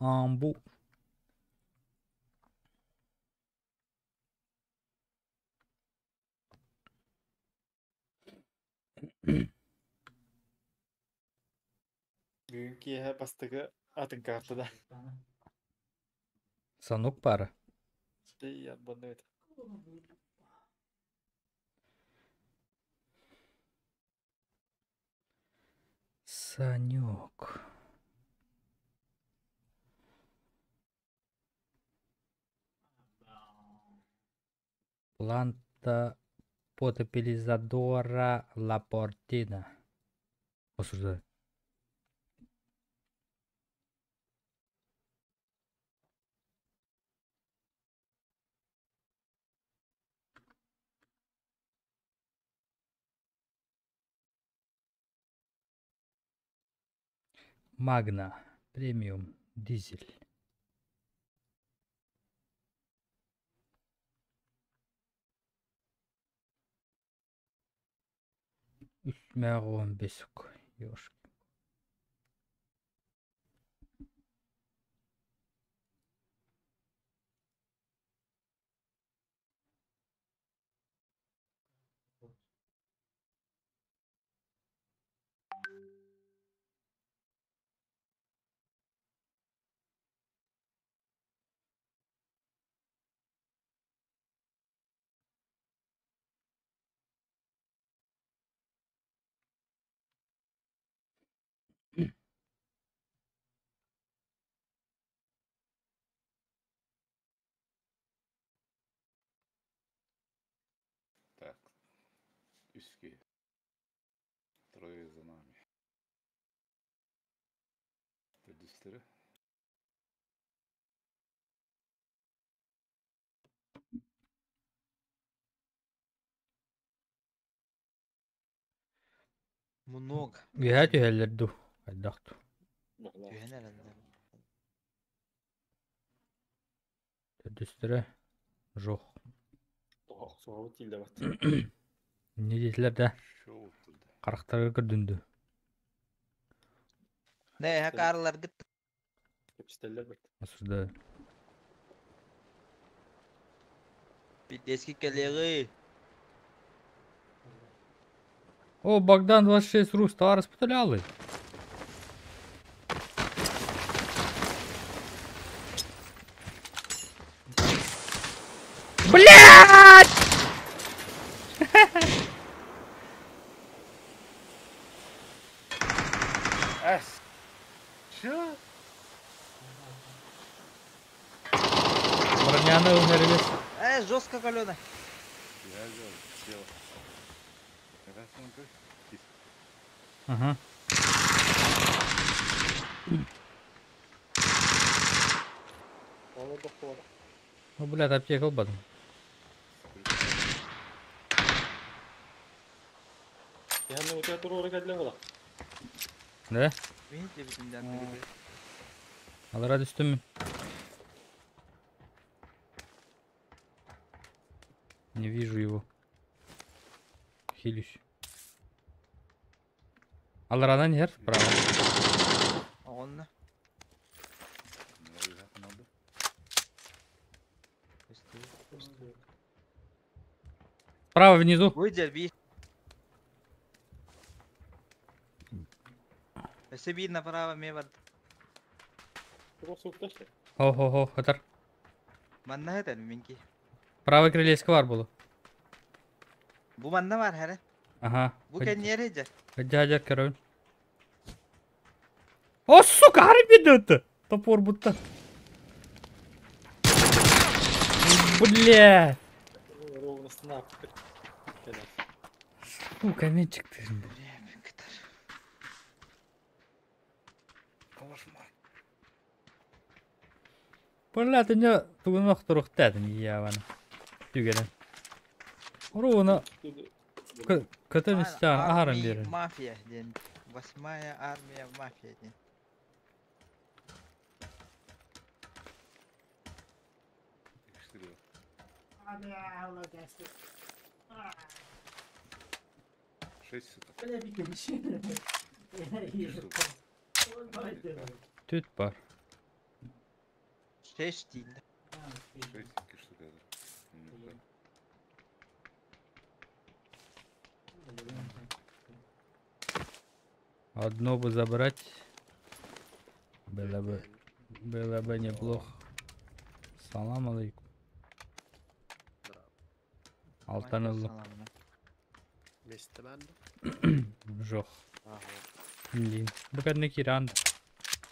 Амбу. Бүгүн киэһэ бастакы атын картада. Санок пара. Ябанныт. Санек. Планта потапилизадора Лапортина. Осуждаю. Магна премиум дизель. Үс бесок. Ёшки. Үс киһи. Трое за нами. Төрдүстэрэ. Много. Үөһэ түһэллэр дуу? Хайдах дуу? Түһэн эрэллэр. Төрдүстэрэ жоқ. Суһабыт тиийдэ Не диэтилэр да? Шоу туда. Харахтарыгар көрдүн дуу? Не, хакарларгыт. Кэпсэтэллэр бит. Осуждаю. Пиздецки коллеги. О, Богдан 26 Рус, товар распуталялый. Блядь! Эс! Чё? Броняны умерли. Жестко калена. Я же сел. Раз он ты. Ага. Ол да Ну, блядь, аптека ылбатым. Яны у тебя туруора кэллэ була. Да? Видите, бүтүн Алара түстүм. Не вижу его. Хилюсь. Аларана не справа. Онно. Надо. Справа внизу. Выйди, би. Өссө биир направо ме бар. Хо-хо-хо, хатар. Манна хэтэр минки. Правый крылечко бар было. Бу манна бар хәрэ. Ага. Бу кэнниэре дьэ. Дядя король. О, сука, арбидут! Топор будто. Бля! Ровно снап. Сука, мячик ты. Бля, ты не тугунах турухтадын яван. Түгелен. Руна көтөн истан ахаран берин. Мафия диэн. Восьмая армия мафия диэн. Шесть суток. Түт бар. Шесть диэн. Шесть штук это. Одно бы забрать. Было бы неплохо. Салам алейкум. Алтан ыллым. Месте банда. Жоқ. Блин. Бу кәдне киран.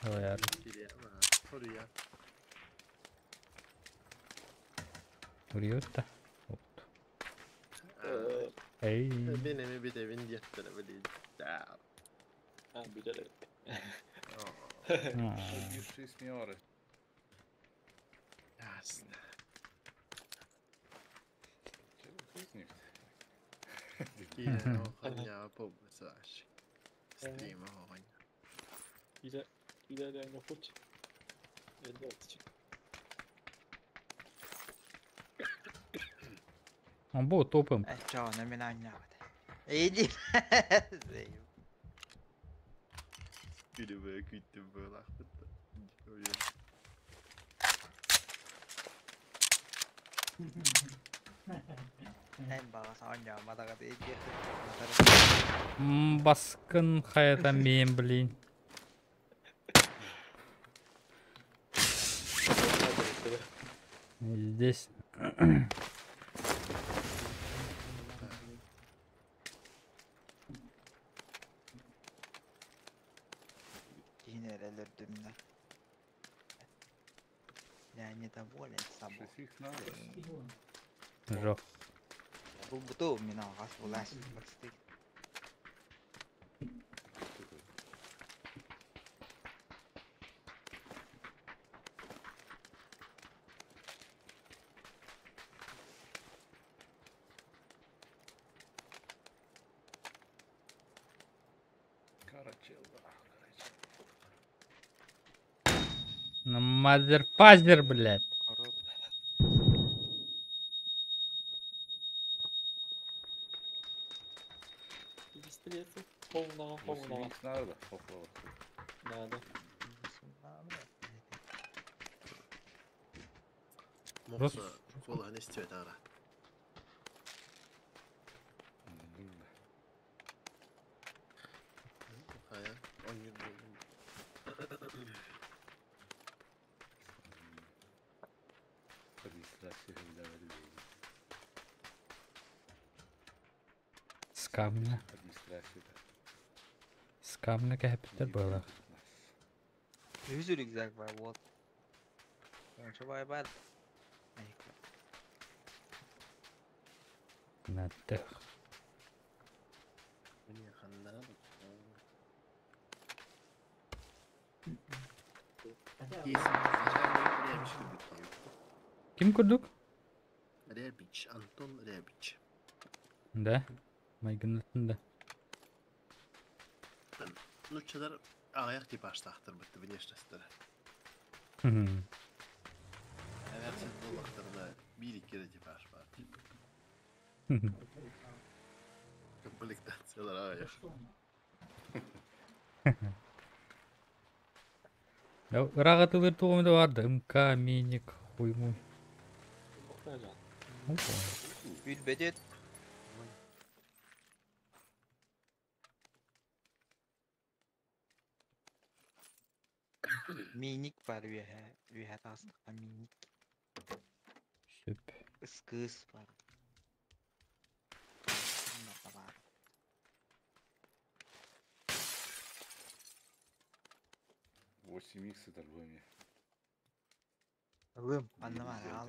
Ой, Soruya. Уриотта. Вот. Эй. Бин эми битэбин диэхтэрэ билии. А, бүтэр. Шесть миоры. Ясно. Киинэ оҕонньоҕо буолбут Стрима оҕонньо. Илэ илэ путь. Он был топом. Э, чё, на меня не надо. Иди. Күлүбэ күүттүм буолаахпыт. Эн баҕас оонньооматаҕа Баскын хайата мен, блин. Здесь. Киин эрэлэрдүмнэ. Я недоволен собой. Шесть их надо. Жоқ. Булбуту мин алҕас булаас бастык. Ну, motherfucker, блядь. Надо. Надо. Мохса куолаһын истибэтэҕэ. Хайа, оонньуур буоллум. С камня. С камня кэһэппиттэр быһыылаах. Үһүс рюкзак бар вот. Ончо бай бар. Наттых. Ким курдук? Рябич, Антон Рябич. Да. Майгыннатын да. Нуччалар аҕыйах типажтаахтар бытты внешностара. Эверсит буоллахтарына биир икки эрэ типаж баар. Комплектациялар аҕыйах. Ыраҕатылыр тугум да бар да МК, миник, хуймуй. Билбэтит. Миник бар үөһэ, үөһэ таҕыстахха миник. Сөп. Ыскыыс бар. Бар. 8 икс это альбоме. Ылым, анна бар, ал.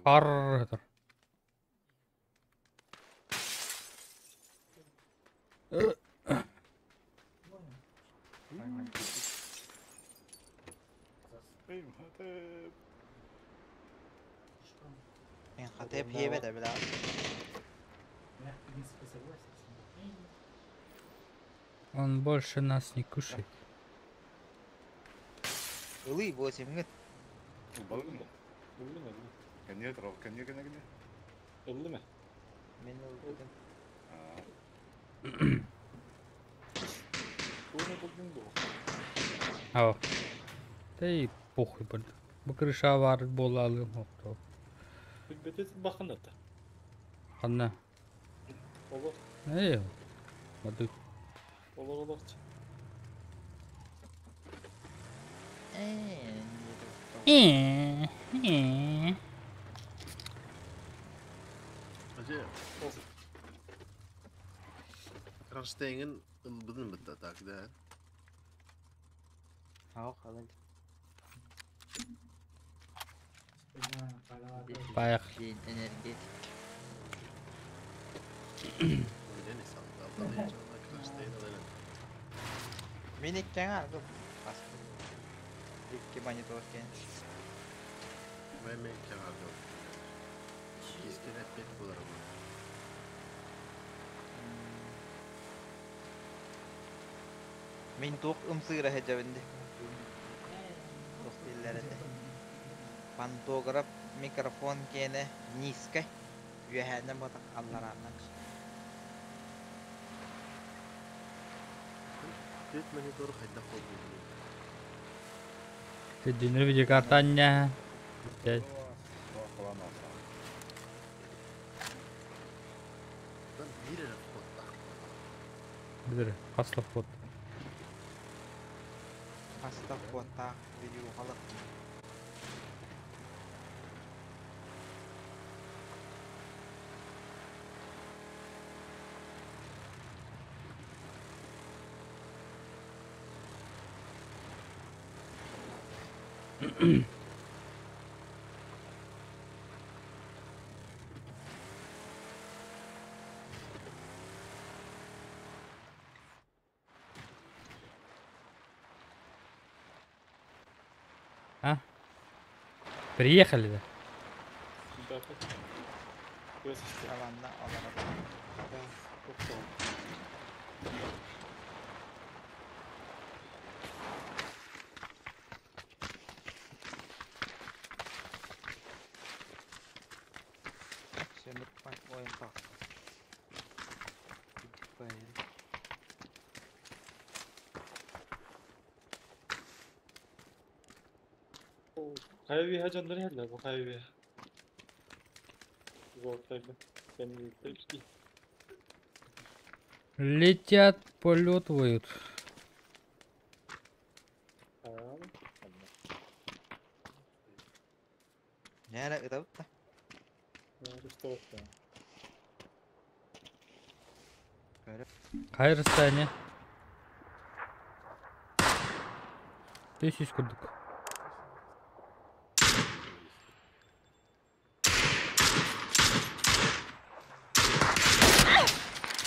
Кар. Хатеп хебе да била. Он больше нас не кушает. Ылый 8 гыт. Конец, конец, конец. Ыллы Мен ылбытым. Ау. Да и похуй, блин. Бу крыша бар буолалым хопто. Билбетет баханата. Ханна. Олор. Эй. Мады. Олор олор. Кронштейнин ылбытын бытта так да. Ау, халыл. Поехали. Энергетик. Мен иккен арды. Икки монитор кен. Мен мен иккен арды. Кискен эппет болар бу. Мен туох ымсыыра хеджабинди. Туох дииллэр этэ. Пантограф микрофон киэнэ низкай. Үөһээннэн батах алларааннан. Төрт монитор хайдах холбуулуй. Динер видеокартаня. Биир эрэ входтаах. Бир хаслах вход. Хаста входтаах видео халык. А? Приехали, да? Да. Аланна олорор. Сөмүк ойын тахса. Хайа дьоннор иһэллэр бу хайа Золотойга. Летят, полетывают. Нээрэ ытабыт да. Хайа расстояние? Тысяч курдук.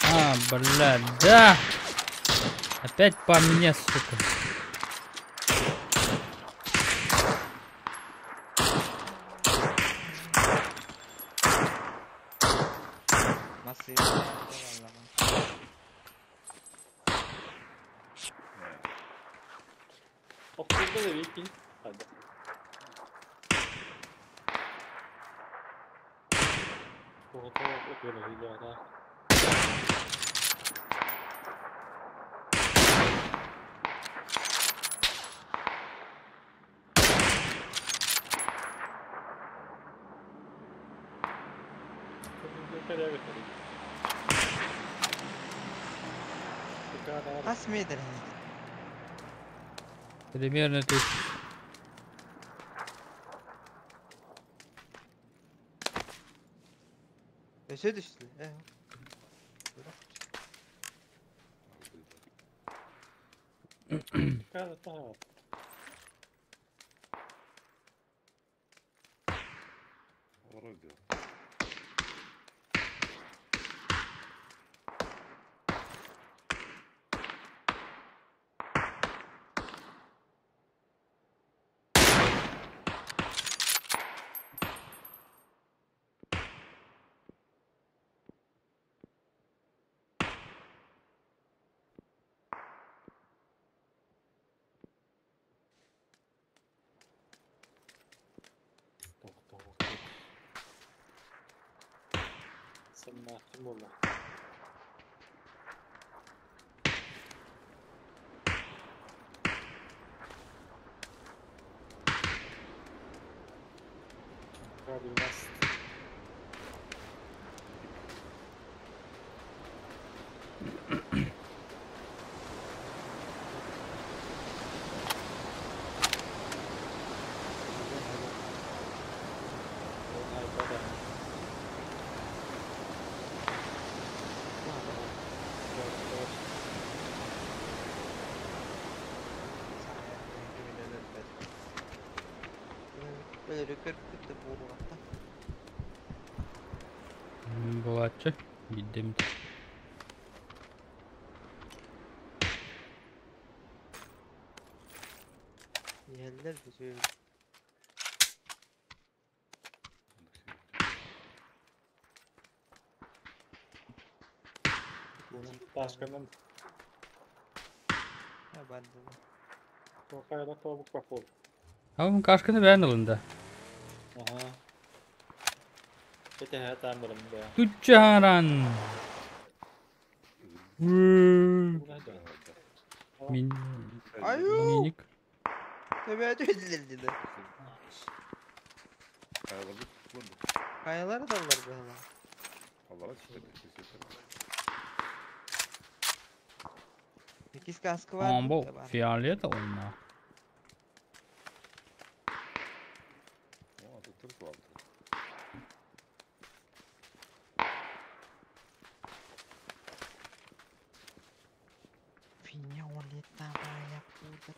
А, блядь, да! Опять по мне, сука. Массыына Охтурда да бикин. Hadi. Хас метр? Примерно тысяч. Өсө түстү. Вроде. Сымнаахтым буолла. Правильно. Өлөрү көрбүт да буолуохта. Булаччы. Биддем. Иһэллэр бүтүн. Ташканан Барды. Тоқайда тобук бақол. А он кашканы бәрін алында. Аха. Кете хатан барым да. Тучаран. Мин... Аю! Миник. Төбө түһэллэр. Kayalar da var böyle. Allah'a şükür. Иккис каска бар. Амбо фиолетовый на. О, тут тоже ладно. Фиолетовая пудра.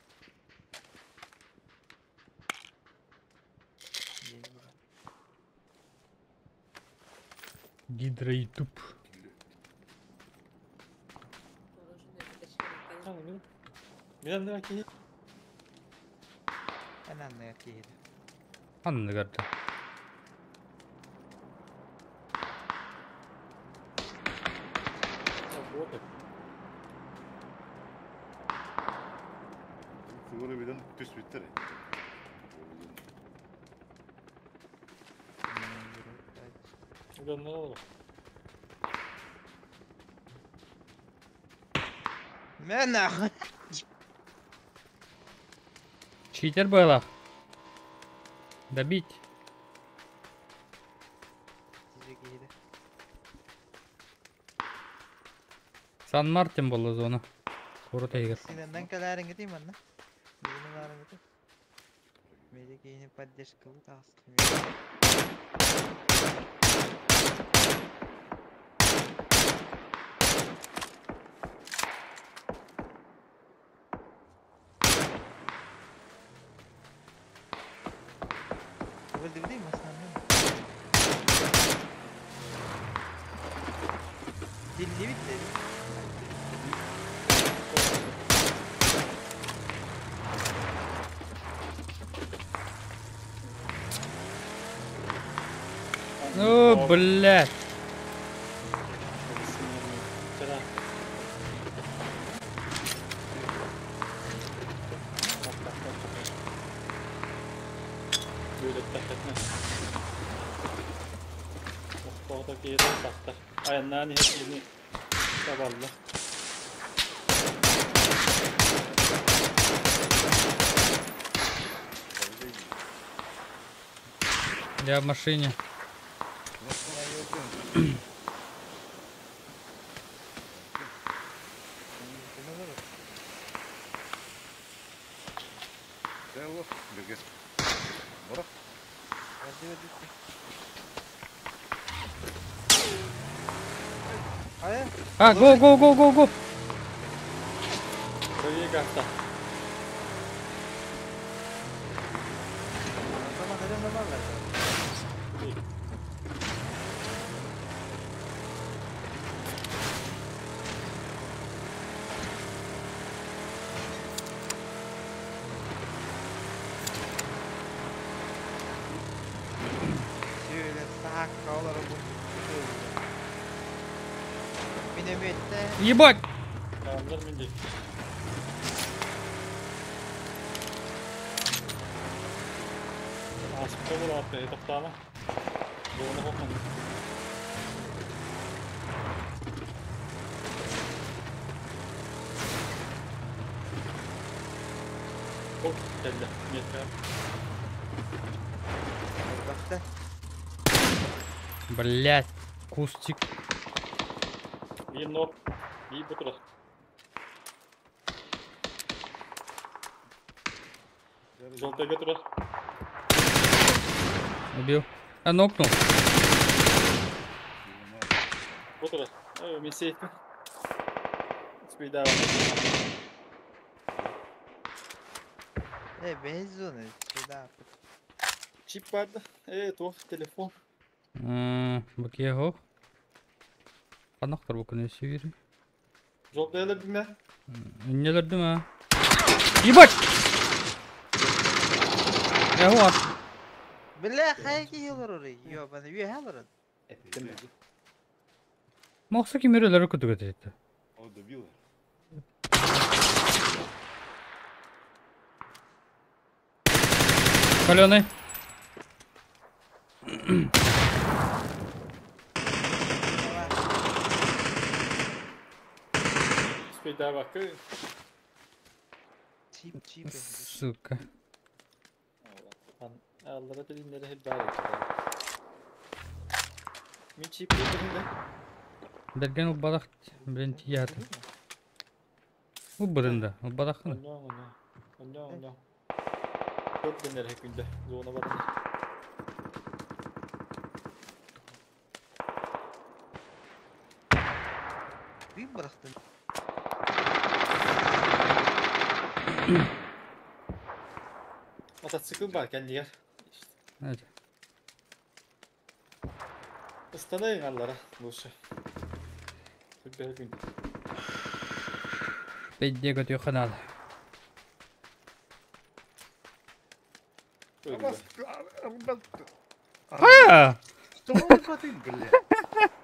Гидра Ютуб. Мин киһи. Эн анныгар киһи. Анныгар да. Фигура билэн түспүттэр. Мэ нахуй. Читер было. Добить. Сан-Мартин была зона. Круто игр. Синеннен кэлээриҥ ити манна. Билигин ылаарыҥ ити. Меди киһини поддержкалыы таҕыстым. Öldürdü mü sen? Dilli bitti. Ну, блядь. Айаннаан иһэр табалла. Я в машине. А, го, го, го, го, го. Şöyle sağ olarak Minömette Ебать! Tamamdır mindik. Asıp olur abi, toktama. Doğunu kokmadı. Hop geldi. Yeter. Bakta. Блядь. Кустик. Bir nok. Bir bu taraf. Желтый götürür. Убил. А, нокнул. Bu taraf. Evet, misi. Bir daha. E benzonu. Şurada. Çip vardı. Evet, o telefon. Бакьего. Анахтар бу күнү сүйір. Желтый mi? Нелерді ма? Ебать! Я вот. Бля, хайки yıllar orayı. Yo bana üye alır. Ettim. Мақса кемерелері күтіп кетеді. О, добила. Каленый. Bir daha bakı. Çip çip. Сука. Allah'a dediğinleri hep daha Min çip de. Берген убадах, блин, тияты. Убырында, убадахын. Онно онно. Онно онно. Çok döner hep günde. Zona barın. Bir bıraktın. Motosikl var kendi yer. Evet. Ыстанай аллара лучше. Сүрдээх күн. Пейде көтүөххэ наада. А!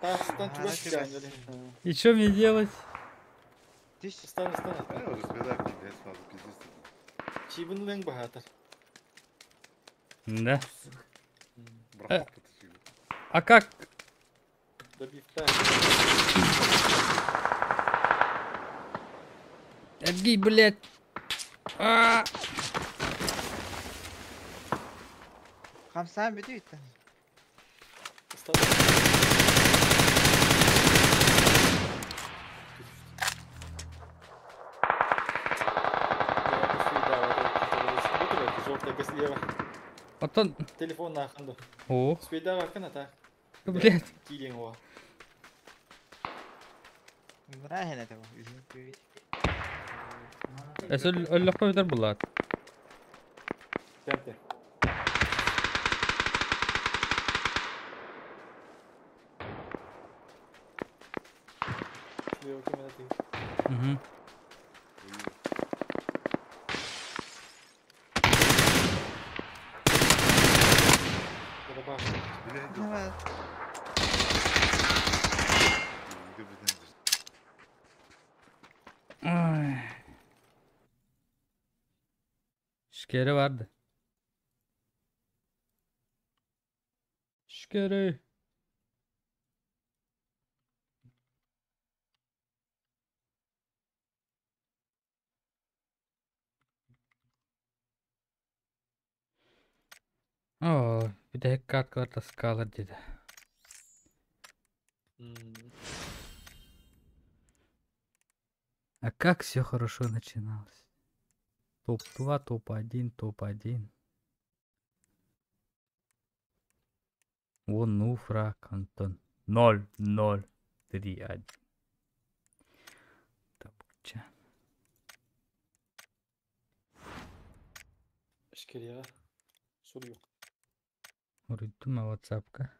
Тастан чугас кэлэн. И что мне делать? Ыстан, ыстан. Чибин лэҥ баһаатар. Да. А как? Добивта. Эргий, блядь. А! Хамсаан бүтүүттэн. Ыстан. Желтая слева. Потом... Телефон наханду. О. Спейда кана Блядь. Килинг о. Мыраһын это бу. Эсэл өллөхпө бүтэр булаат. Темпе. Слева кем это? Угу. Давай. Ой. Şikeri vardı. Şikeri. О, бүтэһик каткалар таскаалар диде. А как все хорошо начиналось. Топ-2, топ-1, топ-1. Вон, ну, фраг, Антон. 0, 0, 3, 1. Табуча. Шкерия. Суруйук. Уруйдум WhatsApp-ка.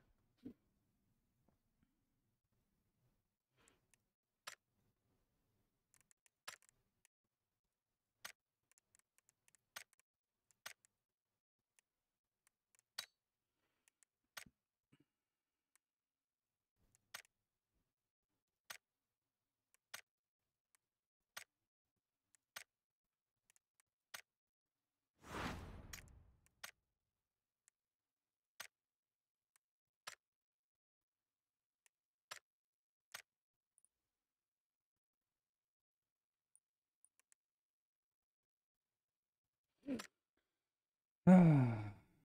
Ah.